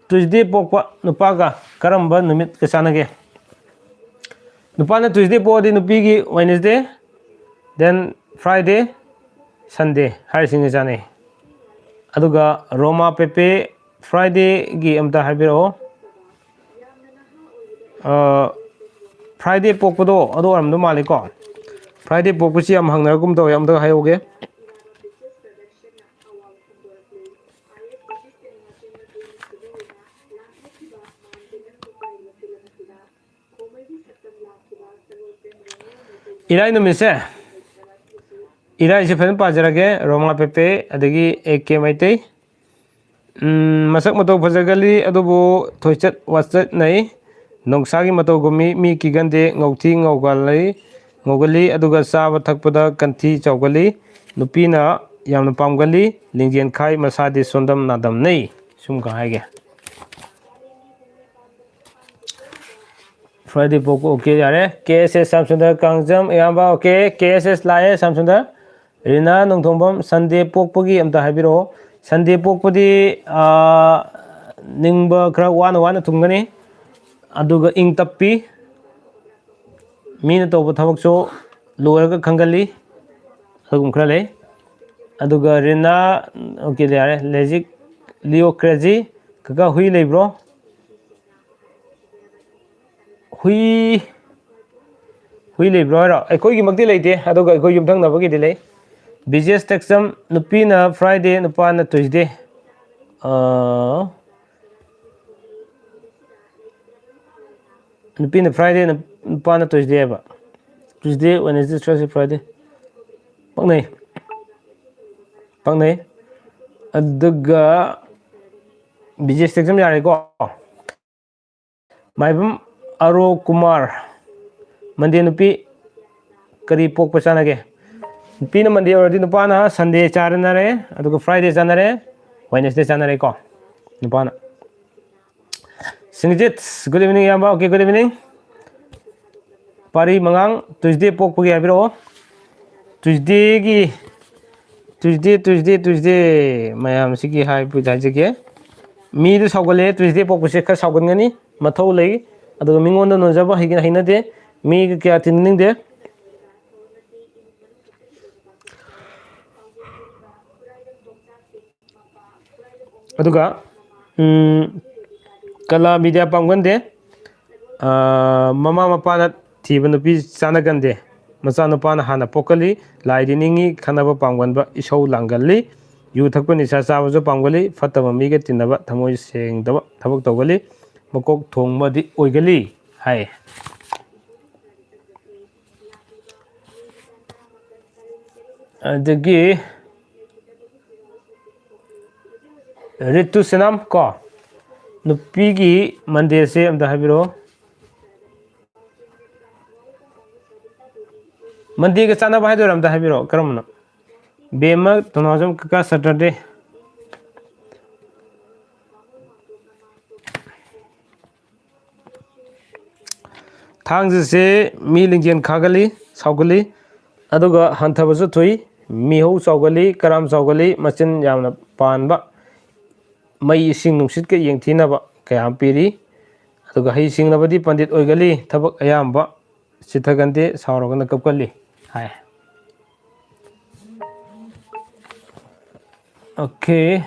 ꯇ꯭ꯌꯨꯁꯗꯦ ꯄꯣꯛꯄ ꯅꯨꯄꯥꯒ ꯀꯔꯝꯕ ꯅꯨꯃꯤꯠꯀ ꯆꯥꯟꯅꯒꯦ? ꯅꯨꯄꯥꯅ ꯇ꯭ꯌꯨꯁꯗꯦ ꯄꯣꯛꯑꯗꯤ ꯅꯨꯄꯤꯒꯤ ꯋꯦꯅꯁꯗꯦ, then ꯐ꯭ꯔꯥꯏꯗꯦ, ꯁꯟꯗꯦ ꯍꯥꯏꯔꯤꯁꯤꯡꯁꯦ ꯆꯥꯟꯅꯩ꯫ ꯑꯗꯨꯒ ꯔꯣꯃꯥ ꯄꯦꯄꯦ ꯐ꯭ꯔꯥꯏꯗꯦꯒꯤ ꯑꯝꯇ ꯍꯥꯏꯕꯤꯔꯛꯑꯣ꯫ ꯑ, ꯐ꯭ꯔꯥꯏꯗꯦ ꯄꯣꯛꯄꯗꯣ ꯑꯗꯨ ꯑꯣꯏꯔꯝꯗꯧ ꯃꯥꯜꯂꯤꯀꯣ꯫ ꯐ꯭ꯔꯥꯏꯗꯦ ꯄꯣꯛꯄꯁꯤ ꯌꯥꯝ ꯍꯪꯅꯔꯒꯨꯝ ꯇꯧꯋꯦ, ꯑꯝꯇ ꯍꯥꯏꯍꯧꯒꯦ꯫ ꯏꯔꯥꯏ ꯅꯨꯃꯤꯠꯁꯦ, ꯏꯔꯥꯏꯁꯦ ꯐꯖꯅ ꯄꯥꯖꯔꯒꯦ꯫ ꯔꯣꯃꯥ ꯄꯦꯄꯦ, ꯑꯗꯒꯤ ꯑꯦ ꯀꯦ ꯃꯩꯇꯩ꯫ ꯎꯝ, ꯃꯁꯛ ꯃꯇꯧ ꯐꯖꯒꯜꯂꯤ, ꯑꯗꯨꯕꯨ ꯊꯣꯏꯆꯠ ꯋꯥꯆꯠꯅꯩ꯫ ꯅꯣꯡꯁꯥꯒꯤ ꯃꯇꯧꯒꯨꯝꯃꯤ, ꯃꯤ ꯀꯤꯒꯟꯗꯦ, ꯉꯧꯊꯤ ꯉꯧꯒꯜꯂꯤ, ꯉꯧꯒꯜꯂꯤ, ꯑꯗꯨꯒ ꯆꯥꯕ ꯊꯛꯄꯗ ꯀꯟꯊꯤ ꯆꯥꯎꯒꯜꯂꯤ꯫ ꯅꯨꯄꯤꯅ ꯌꯥꯝꯅ ꯄꯥꯝꯒꯜꯂꯤ, ꯂꯤꯡꯖꯦꯜ ꯈꯥꯏ, ꯃꯁꯥꯗꯤ ꯁꯣꯟꯗꯝ ꯅꯥꯗꯝꯅꯩ꯫ ꯁꯨꯝ ꯈꯛ ꯍꯥꯏꯒꯦ꯫ ꯐ꯭ꯔꯥꯏꯗꯦ ꯄꯣꯛꯄ, ꯑꯣꯀꯦ, ꯌꯥꯔꯦ꯫ ꯀꯦ ꯑꯦꯁ ꯑꯦꯁ ꯁ꯭ꯌꯥꯝꯁꯨꯟꯗꯔ ꯀꯥꯡꯖꯝ, ꯏꯌꯥꯝꯕ, ꯑꯣꯀꯦ꯫ ꯀꯦ ꯑꯦꯁ ꯑꯦꯁ ꯂꯥꯛꯑꯦ, ꯁ꯭ꯌꯥꯝꯁꯨꯟꯗꯔ꯫ ꯔꯤꯅꯥ ꯅꯣꯡꯊꯣꯝꯕꯝ, ꯁꯟꯗꯦ ꯄꯣꯛꯄꯒꯤ ꯑꯝꯇ ꯍꯥꯏꯕꯤꯔꯛꯑꯣ꯫ ꯁꯟꯗꯦ ꯄꯣꯛꯄꯗꯤ, ꯑꯥ, ꯅꯤꯡꯕ ꯈꯔ ꯋꯥꯅ ꯋꯥꯅ ꯊꯨꯡꯒꯅꯤ, ꯑꯗꯨꯒ ꯏꯪ ꯇꯞꯄꯤ, ꯃꯤꯅ ꯇꯧꯕ ꯊꯕꯛꯁꯨ ꯂꯣꯏꯔꯒ ꯈꯪꯒꯜꯂꯤ, ꯑꯗꯨꯒꯨꯝꯕ ꯈꯔ ꯂꯩ꯫ ꯑꯗꯨꯒ ꯔꯤꯅꯥ, ꯑꯣꯀꯦ, ꯌꯥꯔꯦ, ꯂꯦꯖꯤꯛ, ꯂꯤꯑꯣ ꯀ꯭ꯔꯦꯖꯤ꯫ ꯀꯀꯥ, ꯍꯨꯏ ꯂꯩꯕ꯭ꯔꯣ? ꯍꯨꯏ, ꯍꯨꯏ ꯂꯩꯕ꯭ꯔꯣ ꯍꯥꯏꯔꯣ? ꯑꯩꯈꯣꯏꯒꯤꯃꯛꯇꯤ ꯂꯩꯇꯦ, ꯑꯗꯨꯒ ꯑꯩꯈꯣꯏ ꯌꯨꯝꯊꯪꯅꯕꯒꯤꯗꯤ ꯂꯩ꯫ ꯕꯤꯖꯦꯁ ꯇꯦꯛꯆꯝ, ꯅꯨꯄꯤꯅ ꯐ꯭ꯔꯥꯏꯗꯦ, ꯅꯨꯄꯥꯅ ꯇ꯭ꯌꯨꯁꯗꯦ꯫ ꯑꯥ, ꯅꯨꯄꯤꯅ ꯐ꯭ꯔꯥꯏꯗꯦ, ꯅꯨꯄꯥꯅ ꯇ꯭ꯌꯨꯁꯗꯦ ꯍꯥꯏꯕ꯫ Tuesday, Wednesday, Thursday, Friday. ꯄꯛꯅꯩ꯫ ꯄꯛꯅꯩ꯫ ꯑꯗꯨꯒ B G S T exam ꯌꯥꯔꯦꯀꯣ꯫ ꯃꯥꯏꯕꯝ ꯑꯔꯣ ꯀꯨꯃꯥꯔ, ꯃꯟꯗꯦ ꯅꯨꯄꯤ ꯀꯔꯤ ꯄꯣꯛꯄ ꯆꯥꯟꯅꯒꯦ? ꯅꯨꯄꯤꯅ ꯃꯟꯗꯦ ꯑꯣꯏꯔꯗꯤ ꯅꯨꯄꯥꯅ ꯁꯟꯗꯦ ꯆꯥꯟꯅꯔꯦ, ꯑꯗꯨꯒ ꯐ꯭ꯔꯥꯏꯗꯦ ꯆꯥꯟꯅꯔꯦ, ꯋꯦꯅꯁꯗꯦ ꯆꯥꯟꯅꯔꯦꯀꯣ ꯅꯨꯄꯥꯅ꯫ ꯁꯤꯡꯖꯤꯠ, good evening ꯏꯌꯥꯝꯕ꯫ Okay, good evening꯫ ꯄꯥꯔꯤ ꯃꯉꯥꯡ, ꯇ꯭ꯌꯨꯁꯗꯦ ꯄꯣꯛꯄꯒꯤ ꯍꯥꯏꯕꯤꯔꯛꯑꯣ꯫ ꯇ꯭ꯌꯨꯁꯗꯦꯒꯤ, ꯇ꯭ꯌꯨꯁꯗꯦ, ꯇ꯭ꯌꯨꯁꯗꯦ, ꯇ꯭ꯌꯨꯁꯗꯦ, ꯃꯌꯥꯝꯁꯤꯒꯤ ꯍꯥꯏꯕꯨꯗꯤ ꯍꯥꯏꯖꯒꯦ꯫ ꯃꯤꯗꯨ ꯁꯥꯎꯒꯠꯂꯦ, ꯇ꯭ꯌꯨꯁꯗꯦ ꯄꯣꯛꯄꯁꯦ ꯈꯔ ꯁꯥꯎꯒꯟꯒꯅꯤ, ꯃꯊꯧ ꯂꯩ꯫ ꯑꯗꯨꯒ ꯃꯤꯉꯣꯟꯗ ꯅꯣꯟꯖꯕ ꯍꯩꯒ-, ꯍꯩꯅꯗꯦ, ꯃꯤꯒ ꯀꯌꯥ ꯇꯤꯟꯅꯅꯤꯡꯗꯦ꯫ ꯑꯗꯨꯒ, ꯎꯝ, ꯀꯂꯥ ꯕꯤꯗ꯭ꯌꯥ ꯄꯥꯝꯒꯟꯗꯦ꯫ ꯑꯥ, ꯃꯃꯥ ꯃꯄꯥꯅ ꯊꯤꯕ ꯅꯨꯄꯤ ꯆꯥꯟꯅꯒꯟꯗꯦ꯫ ꯃꯆꯥꯅꯨꯄꯥꯅ ꯍꯥꯟꯅ ꯄꯣꯛꯀꯜꯂꯤ꯫ ꯂꯥꯏꯗꯤ ꯅꯤꯡꯉꯤ, ꯈꯠꯅꯕ ꯄꯥꯝꯒꯟꯕ, ꯏꯁꯧ ꯂꯥꯡꯒꯜꯂꯤ꯫ ꯌꯨ ꯊꯛꯄ, ꯅꯤꯁꯥ ꯆꯥꯕꯁꯨ ꯄꯥꯝꯒꯜꯂꯤ꯫ ꯐꯠꯇꯕ ꯃꯤꯒ ꯇꯤꯟꯅꯕ, ꯊꯃꯣꯏ ꯁꯦꯡꯗꯕ ꯊꯕꯛ ꯇꯧꯒꯜꯂꯤ꯫ ꯃꯀꯣꯛ ꯊꯣꯡꯕꯗꯤ ꯑꯣꯏꯒꯜꯂꯤ ꯍꯥꯏ꯫ ꯑꯗꯒꯤ ꯔꯤꯇꯨ ꯁꯅꯥꯝ ꯀꯣ, ꯅꯨꯄꯤꯒꯤ ꯃꯟꯗꯦꯁꯦ ꯑꯝꯇ ꯍꯥꯏꯕꯤꯔꯛꯑꯣ꯫ ꯃꯟꯗꯦꯒ ꯆꯥꯟꯅꯕ ꯍꯥꯏꯗꯣꯏꯔꯥ? ꯑꯝꯇ ꯍꯥꯏꯕꯤꯔꯛꯑꯣ, ꯀꯔꯝꯕꯅꯣ? ꯕꯦꯝꯃ, ꯊꯧꯅꯥꯎꯖꯝ ꯀꯀꯥ, ꯁꯇꯔꯗꯦ꯫ ꯊꯥꯡꯖꯁꯦ ꯃꯤ ꯂꯤꯡꯖꯦꯜ ꯈꯥꯒꯜꯂꯤ, ꯁꯥꯎꯒꯜꯂꯤ, ꯑꯗꯨꯒ ꯍꯟꯊꯕꯁꯨ ꯊꯨꯏ, ꯃꯤꯍꯧ ꯆꯥꯎꯒꯜꯂꯤ, ꯀꯔꯥꯝ ꯆꯥꯎꯒꯜꯂꯤ, ꯃꯆꯤꯟ ꯌꯥꯝꯅ ꯄꯥꯟꯕ, ꯃꯩ ꯏꯁꯤꯡ ꯅꯨꯡꯁꯤꯠꯀ ꯌꯦꯡꯊꯤꯅꯕ ꯀꯌꯥ ꯑꯃ ꯄꯤꯔꯤ꯫ ꯑꯗꯨꯒ ꯍꯩ ꯁꯤꯡꯂꯕꯗꯤ ꯄꯟꯗꯤꯠ ꯑꯣꯏꯒꯜꯂꯤ, ꯊꯕꯛ ꯑꯌꯥꯝꯕ ꯆꯤꯠꯊꯒꯟꯗꯦ, ꯁꯥꯎꯔꯒꯅ ꯀꯞꯀꯜꯂꯤ ꯍꯥꯏ꯫ Okay꯫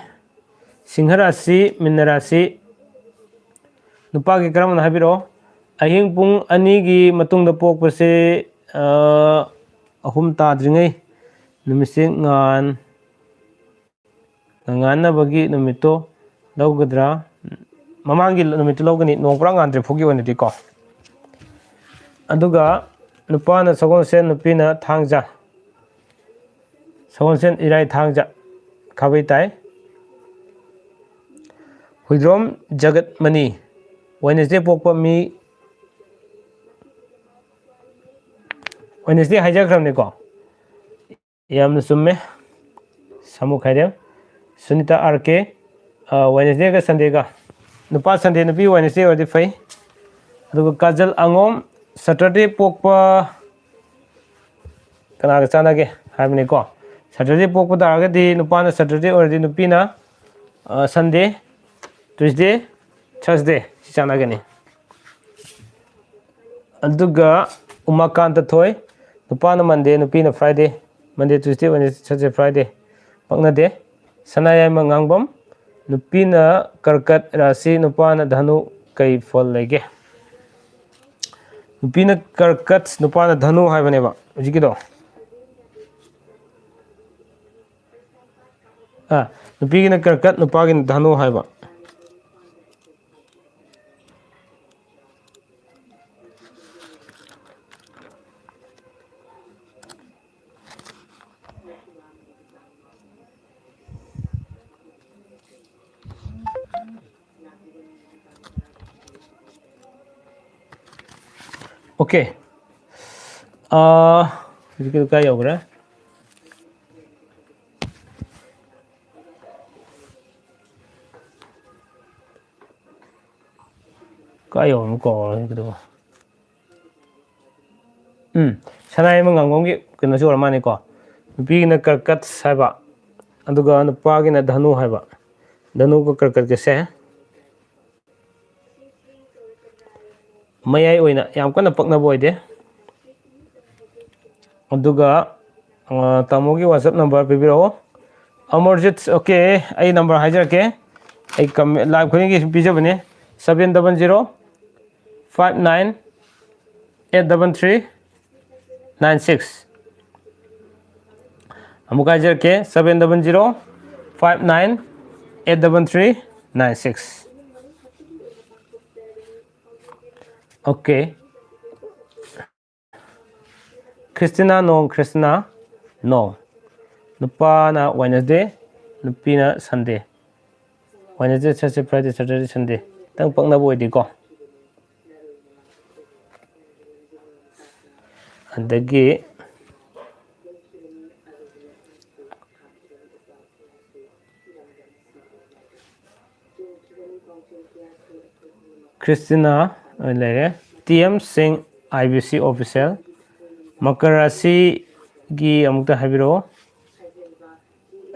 ꯁꯤꯡꯍ ꯔꯥꯁꯤ, ꯃꯤꯟꯅ ꯔꯥꯁꯤ꯫ ꯅꯨꯄꯥꯒꯤ ꯀꯔꯝꯕꯅꯣ ꯍꯥꯏꯕꯤꯔꯛꯑꯣ꯫ ꯑꯍꯤꯡ ꯄꯨꯡ ꯑꯅꯤꯒꯤ ꯃꯇꯨꯡꯗ ꯄꯣꯛꯄꯁꯦ, ꯑ, ꯑꯍꯨꯝ ꯇꯥꯗ꯭ꯔꯤꯉꯩ ꯅꯨꯃꯤꯠꯁꯦ ꯉꯥꯟ-, ꯉꯥꯟꯅꯕꯒꯤ ꯅꯨꯃꯤꯠꯇꯣ ꯂꯧꯒꯗ꯭ꯔꯥ? ꯃꯃꯥꯡꯒꯤ ꯅꯨꯃꯤꯠꯇꯨ ꯂꯧꯒꯅꯤ, ꯅꯣꯡ ꯄꯨꯔꯥ ꯉꯥꯟꯗ꯭ꯔꯤ ꯐꯥꯎꯒꯤ ꯑꯣꯏꯅꯗꯤꯀꯣ꯫ ꯑꯗꯨꯒ ꯅꯨꯄꯥꯅ ꯁꯒꯣꯜꯁꯦꯟ, ꯅꯨꯄꯤꯅ ꯊꯥꯡꯖ꯫ ꯁꯒꯣꯜꯁꯦꯟ, ꯏꯔꯥꯏ, ꯊꯥꯡꯖ ꯈꯥꯕꯩ ꯇꯥꯏ꯫ ꯍꯨꯏꯗ꯭ꯔꯣꯝ ꯖꯒꯠꯃꯅꯤ, ꯋꯦꯅꯦꯁꯗꯦ ꯄꯣꯛꯄ ꯃꯤ, ꯋꯦꯅꯦꯁꯗꯦ ꯍꯥꯏꯖꯈ꯭ꯔꯕꯅꯤꯀꯣ꯫ ꯌꯥꯝꯅ ꯆꯨꯝꯃꯦ꯫ ꯁꯥꯃꯨ ꯈꯥꯏꯔꯦꯝ, ꯁꯨꯅꯤꯇꯥ ꯑꯥꯔ ꯀꯦ, ꯋꯦꯅꯦꯁꯗꯦꯒ ꯁꯟꯗꯦꯒ꯫ ꯅꯨꯄꯥ ꯁꯟꯗꯦ, ꯅꯨꯄꯤ ꯋꯦꯅꯦꯁꯗꯦ ꯑꯣꯏꯔꯗꯤ ꯐꯩ꯫ ꯑꯗꯨꯒ ꯀꯥꯖꯜ ꯑꯉꯣꯝ, ꯁꯇꯔꯗꯦ ꯄꯣꯛꯄ ꯀꯅꯥꯒ ꯆꯥꯟꯅꯒꯦ ꯍꯥꯏꯕꯅꯤꯀꯣ꯫ ꯁꯇꯔꯗꯦ ꯄꯣꯛꯄ ꯇꯥꯔꯒꯗꯤ ꯅꯨꯄꯥꯅ ꯁꯇꯔꯗꯦ ꯑꯣꯏꯔꯗꯤ ꯅꯨꯄꯤꯅ, ꯑ, ꯁꯟꯗꯦ, ꯇ꯭ꯌꯨꯁꯗꯦ, ꯊꯔꯁꯗꯦ ꯁꯤ ꯆꯥꯟꯅꯒꯅꯤ꯫ ꯑꯗꯨꯒ ꯎꯃꯥꯀꯥꯟꯇ ꯊꯣꯏ, ꯅꯨꯄꯥꯅ ꯃꯟꯗꯦ, ꯅꯨꯄꯤꯅ ꯐ꯭ꯔꯥꯏꯗꯦ꯫ ꯃꯟꯗꯦ, ꯇ꯭ꯌꯨꯁꯗꯦ, ꯋꯦꯅꯦꯁꯗꯦ, ꯊꯔꯁꯗꯦ, ꯐ꯭ꯔꯥꯏꯗꯦ꯫ ꯄꯛꯅꯗꯦ꯫ ꯁꯅꯥꯌꯥꯏꯃ ꯉꯥꯡꯕꯝ, ꯅꯨꯄꯤꯅ ꯀꯔꯀꯠ ꯔꯥꯁꯤ, ꯅꯨꯄꯥꯅ ꯙꯅꯨ, ꯀꯩ ꯐꯣꯜ ꯂꯩꯒꯦ? ꯅꯨꯄꯤꯅ ꯀꯔꯀꯠ, ꯅꯨꯄꯥꯅ ꯙꯅꯨ ꯍꯥꯏꯕꯅꯦꯕ ꯍꯧꯖꯤꯛꯀꯤꯗꯣ꯫ ꯑ, ꯅꯨꯄꯤꯒꯤꯅ ꯀꯔꯀꯠ, ꯅꯨꯄꯥꯒꯤꯅ ꯙꯅꯨ ꯍꯥꯏꯕ꯫ ꯑꯣꯀꯦ꯫ ꯑ, ꯍꯧꯖꯤꯛꯀꯤꯗꯨ ꯀꯥꯏ ꯌꯧꯈ꯭ꯔꯦ? ꯀꯥꯏ ꯌꯧꯔꯝꯅꯣ ꯀꯥꯎꯔꯦ ꯍꯧꯖꯤꯛꯀꯤꯗꯨꯕꯨ꯫ ꯎꯝ, ꯁꯅꯥꯌꯥꯏꯃ ꯉꯥꯡꯕꯝꯒꯤ ꯀꯩꯅꯣꯁꯤ ꯑꯣꯏꯔ ꯃꯥꯜꯂꯦꯀꯣ꯫ ꯅꯨꯄꯤꯒꯤꯅ ꯀꯔꯀꯠ ꯍꯥꯏꯕ, ꯑꯗꯨꯒ ꯅꯨꯄꯥꯒꯤꯅ ꯙꯅꯨ ꯍꯥꯏꯕ꯫ ꯙꯅꯨꯒ ꯀꯔꯀꯠꯀꯁꯦ ꯃꯌꯥꯏ ꯑꯣꯏꯅ ꯌꯥꯝ ꯀꯟꯅ ꯄꯛꯅꯕ ꯑꯣꯏꯗꯦ꯫ ꯑꯗꯨꯒ, ꯑ, ꯇꯥꯃꯣꯒꯤ WhatsApp number ꯄꯤꯕꯤꯔꯛꯑꯣ꯫ ꯑꯃꯔꯖꯤꯠ, ꯑꯣꯀꯦ, ꯑꯩ number ꯍꯥꯏꯖꯔꯛꯀꯦ꯫ ꯑꯩ ꯀꯝꯃꯦ-, live ꯈꯨꯗꯤꯡꯒꯤ ꯁꯨꯝ ꯄꯤꯖꯕꯅꯦ꯫ Seven double zero five nine eight double three nine six꯫ ꯑꯃꯨꯛ ꯍꯥꯏꯖꯔꯛꯀꯦ, seven double zero five nine eight double three nine six꯫ Okay. Christina ꯅꯣꯡ, ꯈ꯭ꯔꯤꯁꯇꯤꯅꯥ ꯅꯣꯡ꯫ ꯅꯨꯄꯥꯅ Wednesday, ꯅꯨꯄꯤꯅ Sunday꯫ Wednesday, Thursday, Friday, Saturday, Sunday ꯈꯤꯇꯪ ꯄꯛꯅꯕ ꯑꯣꯏꯗꯦꯀꯣ꯫ ꯑꯗꯒꯤ ꯈ꯭ꯔꯤꯁꯇꯤꯅꯥ ꯂꯩꯔꯦ꯫ ꯇꯤ ꯑꯦꯝ ꯁꯤꯡ, ꯑꯥꯏ ꯕꯤ ꯁꯤ official꯫ ꯃꯀꯔ ꯔꯥꯁꯤꯒꯤ ꯑꯃꯨꯛꯇ ꯍꯥꯏꯕꯤꯔꯛꯑꯣ꯫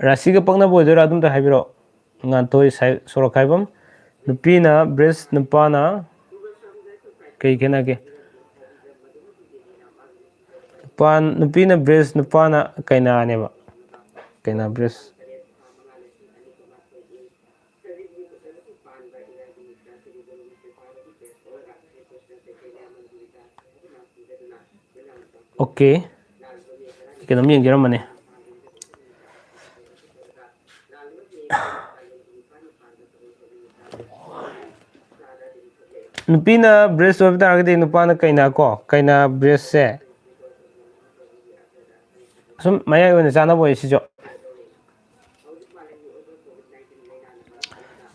ꯔꯥꯁꯤꯒ ꯄꯛꯅꯕ ꯑꯣꯏꯗꯣꯏꯔꯥ? ꯑꯗꯨꯝꯇ ꯍꯥꯏꯕꯤꯔꯛꯑꯣ꯫ ꯉꯥꯟꯊꯣꯏ ꯁꯥꯏ-, ꯁꯣꯔꯣꯛꯈꯥꯏꯕꯝ꯫ ꯅꯨꯄꯤꯅ ꯕ꯭ꯔꯤꯖ, ꯅꯨꯄꯥꯅ ꯀꯩ ꯈꯦꯠꯅꯒꯦ? ꯅꯨꯄꯥ-, ꯅꯨꯄꯤꯅ ꯕ꯭ꯔꯤꯖ, ꯅꯨꯄꯥꯅ ꯀꯩꯅꯥꯅꯦꯕ꯫ ꯀꯩꯅꯥ ꯕ꯭ꯔꯤꯖ꯫ ꯑꯣꯀꯦ꯫ ꯀꯩꯅꯣꯝ ꯌꯦꯡꯖꯔꯝꯕꯅꯦ꯫ ꯅꯨꯄꯤꯅ ꯕ꯭ꯔꯤꯖ ꯑꯣꯏꯕ ꯇꯥꯔꯒꯗꯤ ꯅꯨꯄꯥꯅ ꯀꯩꯅꯥ ꯀꯣ, ꯀꯩꯅꯥ ꯕ꯭ꯔꯤꯖꯁꯦ ꯁꯨꯝ ꯃꯌꯥꯏ ꯑꯣꯏꯅ ꯆꯥꯅꯕ ꯑꯣꯏ ꯁꯤꯁꯨ꯫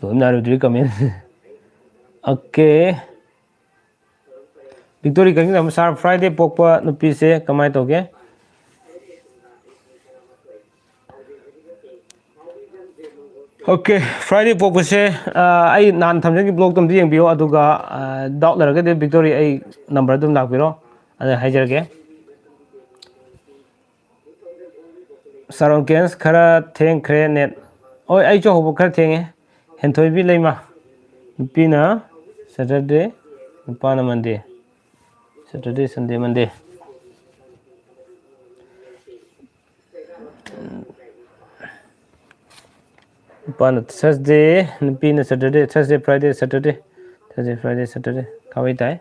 ꯂꯣꯏ ꯅꯥꯏꯔꯣꯏꯗꯣꯔꯤ comment꯫ ꯑꯣꯀꯦ꯫ ꯕꯤꯛꯇꯣꯔꯤ ꯀꯛꯆꯤꯡꯗ ꯑꯃ, "Sir, Friday ꯄꯣꯛꯄ ꯅꯨꯄꯤꯁꯦ ꯀꯃꯥꯏꯅ ꯇꯧꯒꯦ?" ꯑꯣꯀꯦ, Friday ꯄꯣꯛꯄꯁꯦ, ꯑ, ꯑꯩ ꯅꯍꯥꯟ ꯊꯝꯖꯈꯤꯕ blogꯇꯣ ꯑꯝꯇ ꯌꯦꯡꯕꯤꯌꯣ, ꯑꯗꯨꯒ, ꯑ, doubt ꯂꯩꯔꯒꯗꯤ ꯕꯤꯛꯇꯣꯔꯤ ꯑꯩ number ꯑꯗꯨꯝ ꯂꯥꯛꯄꯤꯔꯣ, ꯑꯗ ꯍꯥꯏꯖꯔꯒꯦ꯫ Sir Orkens, ꯈꯔ ꯊꯦꯡꯈ꯭ꯔꯦ net꯫ ꯍꯣꯏ, ꯑꯩꯁꯨ ꯍꯧꯕ ꯈꯔ ꯊꯦꯡꯉꯦ꯫ ꯍꯦꯟꯊꯣꯏꯕꯤ ꯂꯩꯃ, ꯅꯨꯄꯤꯅ Saturday, ꯅꯨꯄꯥꯅ Monday꯫ Saturday, Sunday, Monday꯫ ꯅꯨꯄꯥꯅ Thursday, ꯅꯨꯄꯤꯅ Saturday, Thursday, Friday, Saturday, Thursday, Friday, Saturday꯫ ꯈꯥꯕꯩ ꯇꯥꯏ꯫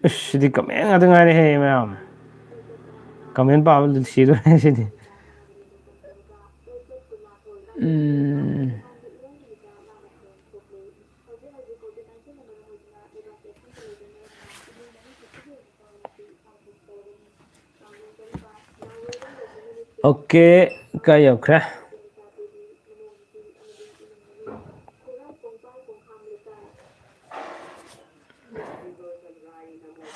ꯏꯁ, ꯁꯤꯗꯤ comment ꯉꯥꯛꯇ ꯉꯥꯏꯔꯦꯍꯦ, ꯃꯌꯥꯝ꯫ Comment ꯄꯥꯕ ꯁꯤꯗꯣꯔꯦ ꯁꯤꯗꯤ꯫ ꯎꯝ꯫ ꯑꯣꯀꯦ, ꯀꯥꯏ ꯌꯧꯈ꯭ꯔꯦ?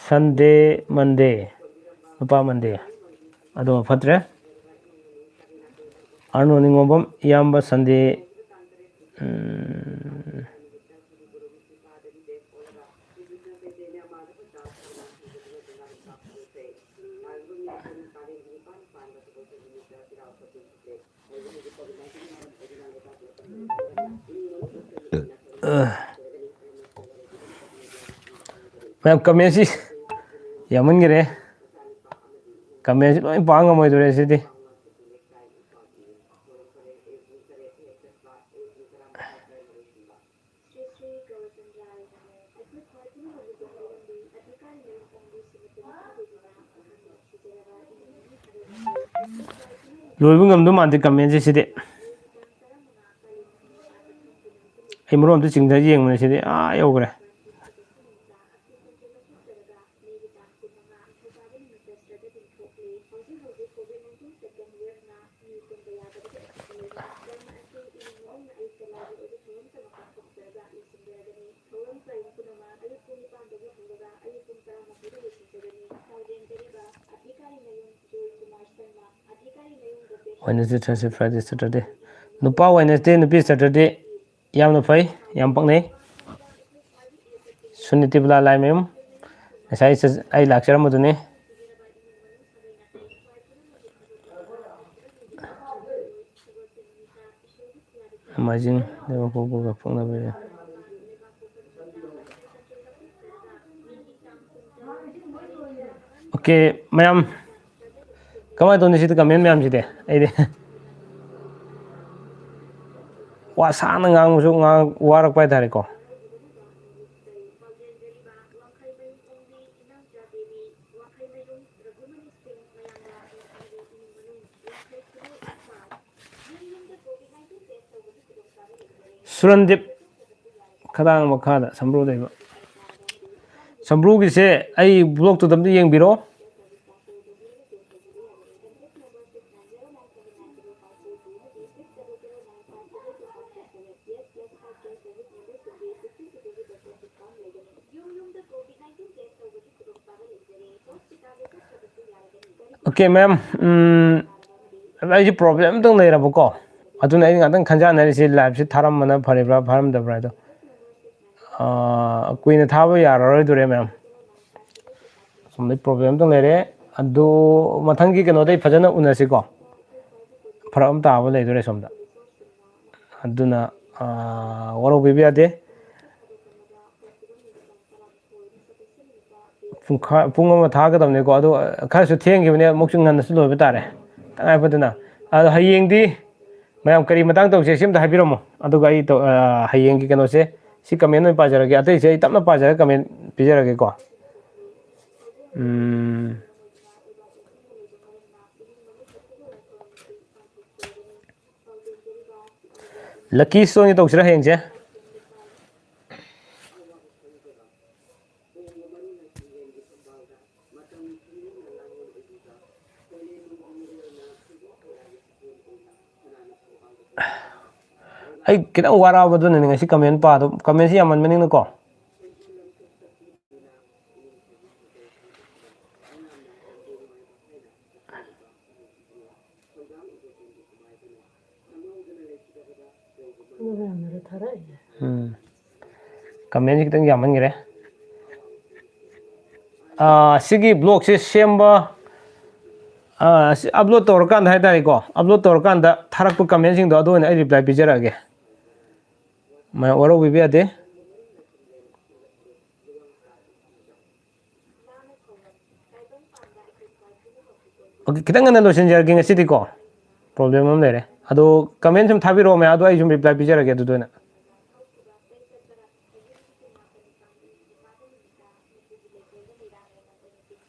ꯁꯟꯗꯦ, ꯃꯟꯗꯦ, ꯅꯨꯄꯥ ꯃꯟꯗꯦ꯫ ꯑꯗꯣ ꯐꯠꯇ꯭ꯔꯦ꯫ ꯑꯥꯔꯅꯣ ꯅꯤꯉꯣꯝꯕꯝ, ꯏꯌꯥꯝꯕ ꯁꯟꯗꯦ, ꯎꯝ, ꯃꯌꯥꯝ ꯀꯃꯦꯟꯁꯤ ꯌꯥꯝꯃꯟꯈꯔꯦ, ꯀꯃꯦꯟꯁꯤ ꯂꯣꯏ ꯄꯥꯡ ꯉꯝꯃꯣꯏꯗꯣꯔꯦ ꯁꯤꯗꯤ꯫ ꯂꯣꯏꯕ ꯉꯝꯗꯧ ꯃꯥꯟꯗꯦ ꯀꯃꯦꯟꯁꯦ ꯁꯤꯗꯤ꯫ ꯑꯩ ꯃꯔꯣꯟ ꯑꯝꯇ ꯆꯤꯡꯊ ꯌꯦꯡꯕꯅꯦ ꯁꯤꯗꯤ, ꯑꯥ ꯌꯧꯈ꯭ꯔꯦ꯫ Wednesday, Thursday, Friday, Saturday꯫ ꯅꯨꯄꯥ Wednesday, ꯅꯨꯄꯤ Saturday꯫ ꯌꯥꯝꯅ ꯐꯩ, ꯌꯥꯝ ꯄꯛꯅꯩ꯫ ꯁꯨꯅꯤꯇꯤꯕꯂꯥ ꯂꯥꯏꯃꯌꯨꯝ, ꯉꯁꯥꯏ ꯆꯠ-, ꯑꯩ ꯂꯥꯛꯆꯔꯝꯕꯗꯨꯅꯤ꯫ ꯅꯣꯡꯃꯥꯏꯖꯤꯡ ꯂꯩꯕꯥꯛ ꯄꯣꯛꯄꯒ ꯄꯣꯛꯅꯕ꯫ ꯑꯣꯀꯦ, ꯃꯌꯥꯝ꯫ ꯀꯃꯥꯏꯅ ꯇꯧꯅꯤ ꯁꯤꯗꯤ, ꯀꯃꯦꯟ ꯃꯌꯥꯝꯁꯤꯗꯤ? ꯑꯩꯗꯤ ꯋꯥ ꯁꯥꯡꯅ ꯉꯥꯡꯕꯁꯨ ꯉꯥꯡ-, ꯋꯥꯔꯛꯄ ꯍꯥꯏꯇꯥꯔꯦꯀꯣ꯫ ꯁꯨꯔꯟꯗꯤꯞ ꯈꯗꯥꯡ ꯃꯈꯥꯗ ꯁꯝꯕ꯭ꯔꯨ ꯂꯩꯕ꯫ ꯁꯝꯕ꯭ꯔꯨꯒꯤꯁꯦ ꯑꯩ ꯕ꯭ꯂꯣꯛꯇꯨꯗ ꯑꯝꯇ ꯌꯦꯡꯕꯤꯔꯣ꯫ Okay, ma'am. ꯎꯝ, ꯑꯩꯁꯦ problem ꯑꯝꯇꯪ ꯂꯩꯔꯕꯀꯣ, ꯑꯗꯨꯅ ꯑꯩ ꯉꯥꯛꯇꯪ ꯈꯟꯖꯥꯟꯅꯔꯤꯁꯤ, live ꯁꯤ ꯊꯥꯔꯝꯕꯅ ꯐꯔꯤꯕ꯭ꯔꯥ ꯐꯥꯔꯝꯗꯕ꯭ꯔꯥ ꯍꯥꯏꯗꯣ꯫ ꯑꯥ, ꯀꯨꯏꯅ ꯊꯥꯕ ꯌꯥꯔꯔꯣꯏꯗꯣꯔꯦ, ma'am꯫ ꯁꯣꯝꯗꯩ problem ꯑꯝꯇꯪ ꯂꯩꯔꯦ꯫ ꯑꯗꯨ ꯃꯊꯪꯒꯤ ꯀꯩꯅꯣꯗꯩ ꯐꯖꯅ ꯎꯅꯁꯤꯀꯣ꯫ ꯐꯔꯛ ꯑꯃ ꯇꯥꯕ ꯂꯩꯗꯣꯔꯦ ꯁꯣꯝꯗ꯫ ꯑꯗꯨꯅ, ꯑꯥ, ꯋꯥꯔꯧꯕꯤꯕ ꯌꯥꯗꯦ꯫ ꯄꯨꯡꯈꯥꯏ, ꯄꯨꯡ ꯑꯃ ꯊꯥꯒꯗꯕꯅꯤꯀꯣ꯫ ꯑꯗꯣ ꯈꯔꯁꯨ ꯊꯦꯡꯈꯤꯕꯅꯦ, ꯑꯃꯨꯛꯁꯨ ꯉꯟꯅꯁꯨ ꯂꯣꯏꯕ ꯇꯥꯔꯦ, ꯇꯉꯥꯏ ꯐꯗꯅ꯫ ꯑꯗꯣ ꯍꯌꯦꯡꯗꯤ ꯃꯌꯥꯝ ꯀꯔꯤ ꯃꯇꯥꯡ ꯇꯧꯁꯦ, ꯁꯤ ꯑꯝꯇ ꯍꯥꯏꯕꯤꯔꯝꯃꯣ꯫ ꯑꯗꯨꯒ ꯑꯩ ꯇꯧ-, ꯑ, ꯍꯌꯦꯡꯒꯤ ꯀꯩꯅꯣꯁꯦ, ꯁꯤ comment ꯑꯣꯏꯅ ꯄꯥꯖꯔꯒꯦ꯫ ꯑꯇꯩꯁꯦ ꯑꯩ ꯇꯞꯅ ꯄꯥꯖꯔꯒ comment ꯄꯤꯖꯔꯒꯦꯀꯣ꯫ ꯎꯝ꯫ Lucky stone ꯒꯤ ꯇꯧꯁꯤꯔꯥ ꯍꯌꯦꯡꯁꯦ? ꯑꯩ ꯈꯤꯇꯪ ꯋꯥꯔꯛꯑꯕ, ꯑꯗꯨꯅꯅꯦ ꯉꯁꯤ comment ꯄꯥꯗꯣ, comment ꯁꯤ ꯌꯥꯝꯃꯟꯕꯅꯤꯅꯀꯣ꯫ ꯎꯝ꯫ Comment ꯁꯤ ꯈꯤꯇꯪ ꯌꯥꯝꯃꯟꯈ꯭ꯔꯦ꯫ ꯑꯥ, ꯁꯤꯒꯤ vlog ꯁꯦ ꯁꯦꯝꯕ, ꯑꯥ, ꯁꯤ upload ꯇꯧꯔꯀꯥꯟꯗ ꯍꯥꯏꯇꯥꯔꯦꯀꯣ, upload ꯇꯧꯔꯀꯥꯟꯗ ꯊꯥꯔꯛꯄ comment ꯁꯤꯡꯗꯣ ꯑꯗꯨ ꯑꯣꯏꯅ ꯑꯩ reply ꯄꯤꯖꯔꯛꯑꯒꯦ꯫ ꯃꯌꯥꯝ ꯋꯥꯔꯧꯕꯤꯕ ꯌꯥꯗꯦ꯫ Okay, ꯈꯤꯇꯪ ꯉꯟꯅ ꯂꯣꯏꯁꯤꯟꯖꯔꯒꯦ ꯉꯁꯤꯗꯤꯀꯣ, problem ꯑꯃ ꯂꯩꯔꯦ꯫ ꯑꯗꯣ comment ꯁꯨꯝ ꯊꯥꯕꯤꯔꯛꯑꯣ ꯃꯌꯥꯝ, ꯑꯗꯣ ꯑꯩ ꯁꯨꯝ reply ꯄꯤꯖꯔꯒꯦ ꯑꯗꯨꯗ ꯑꯣꯏꯅ꯫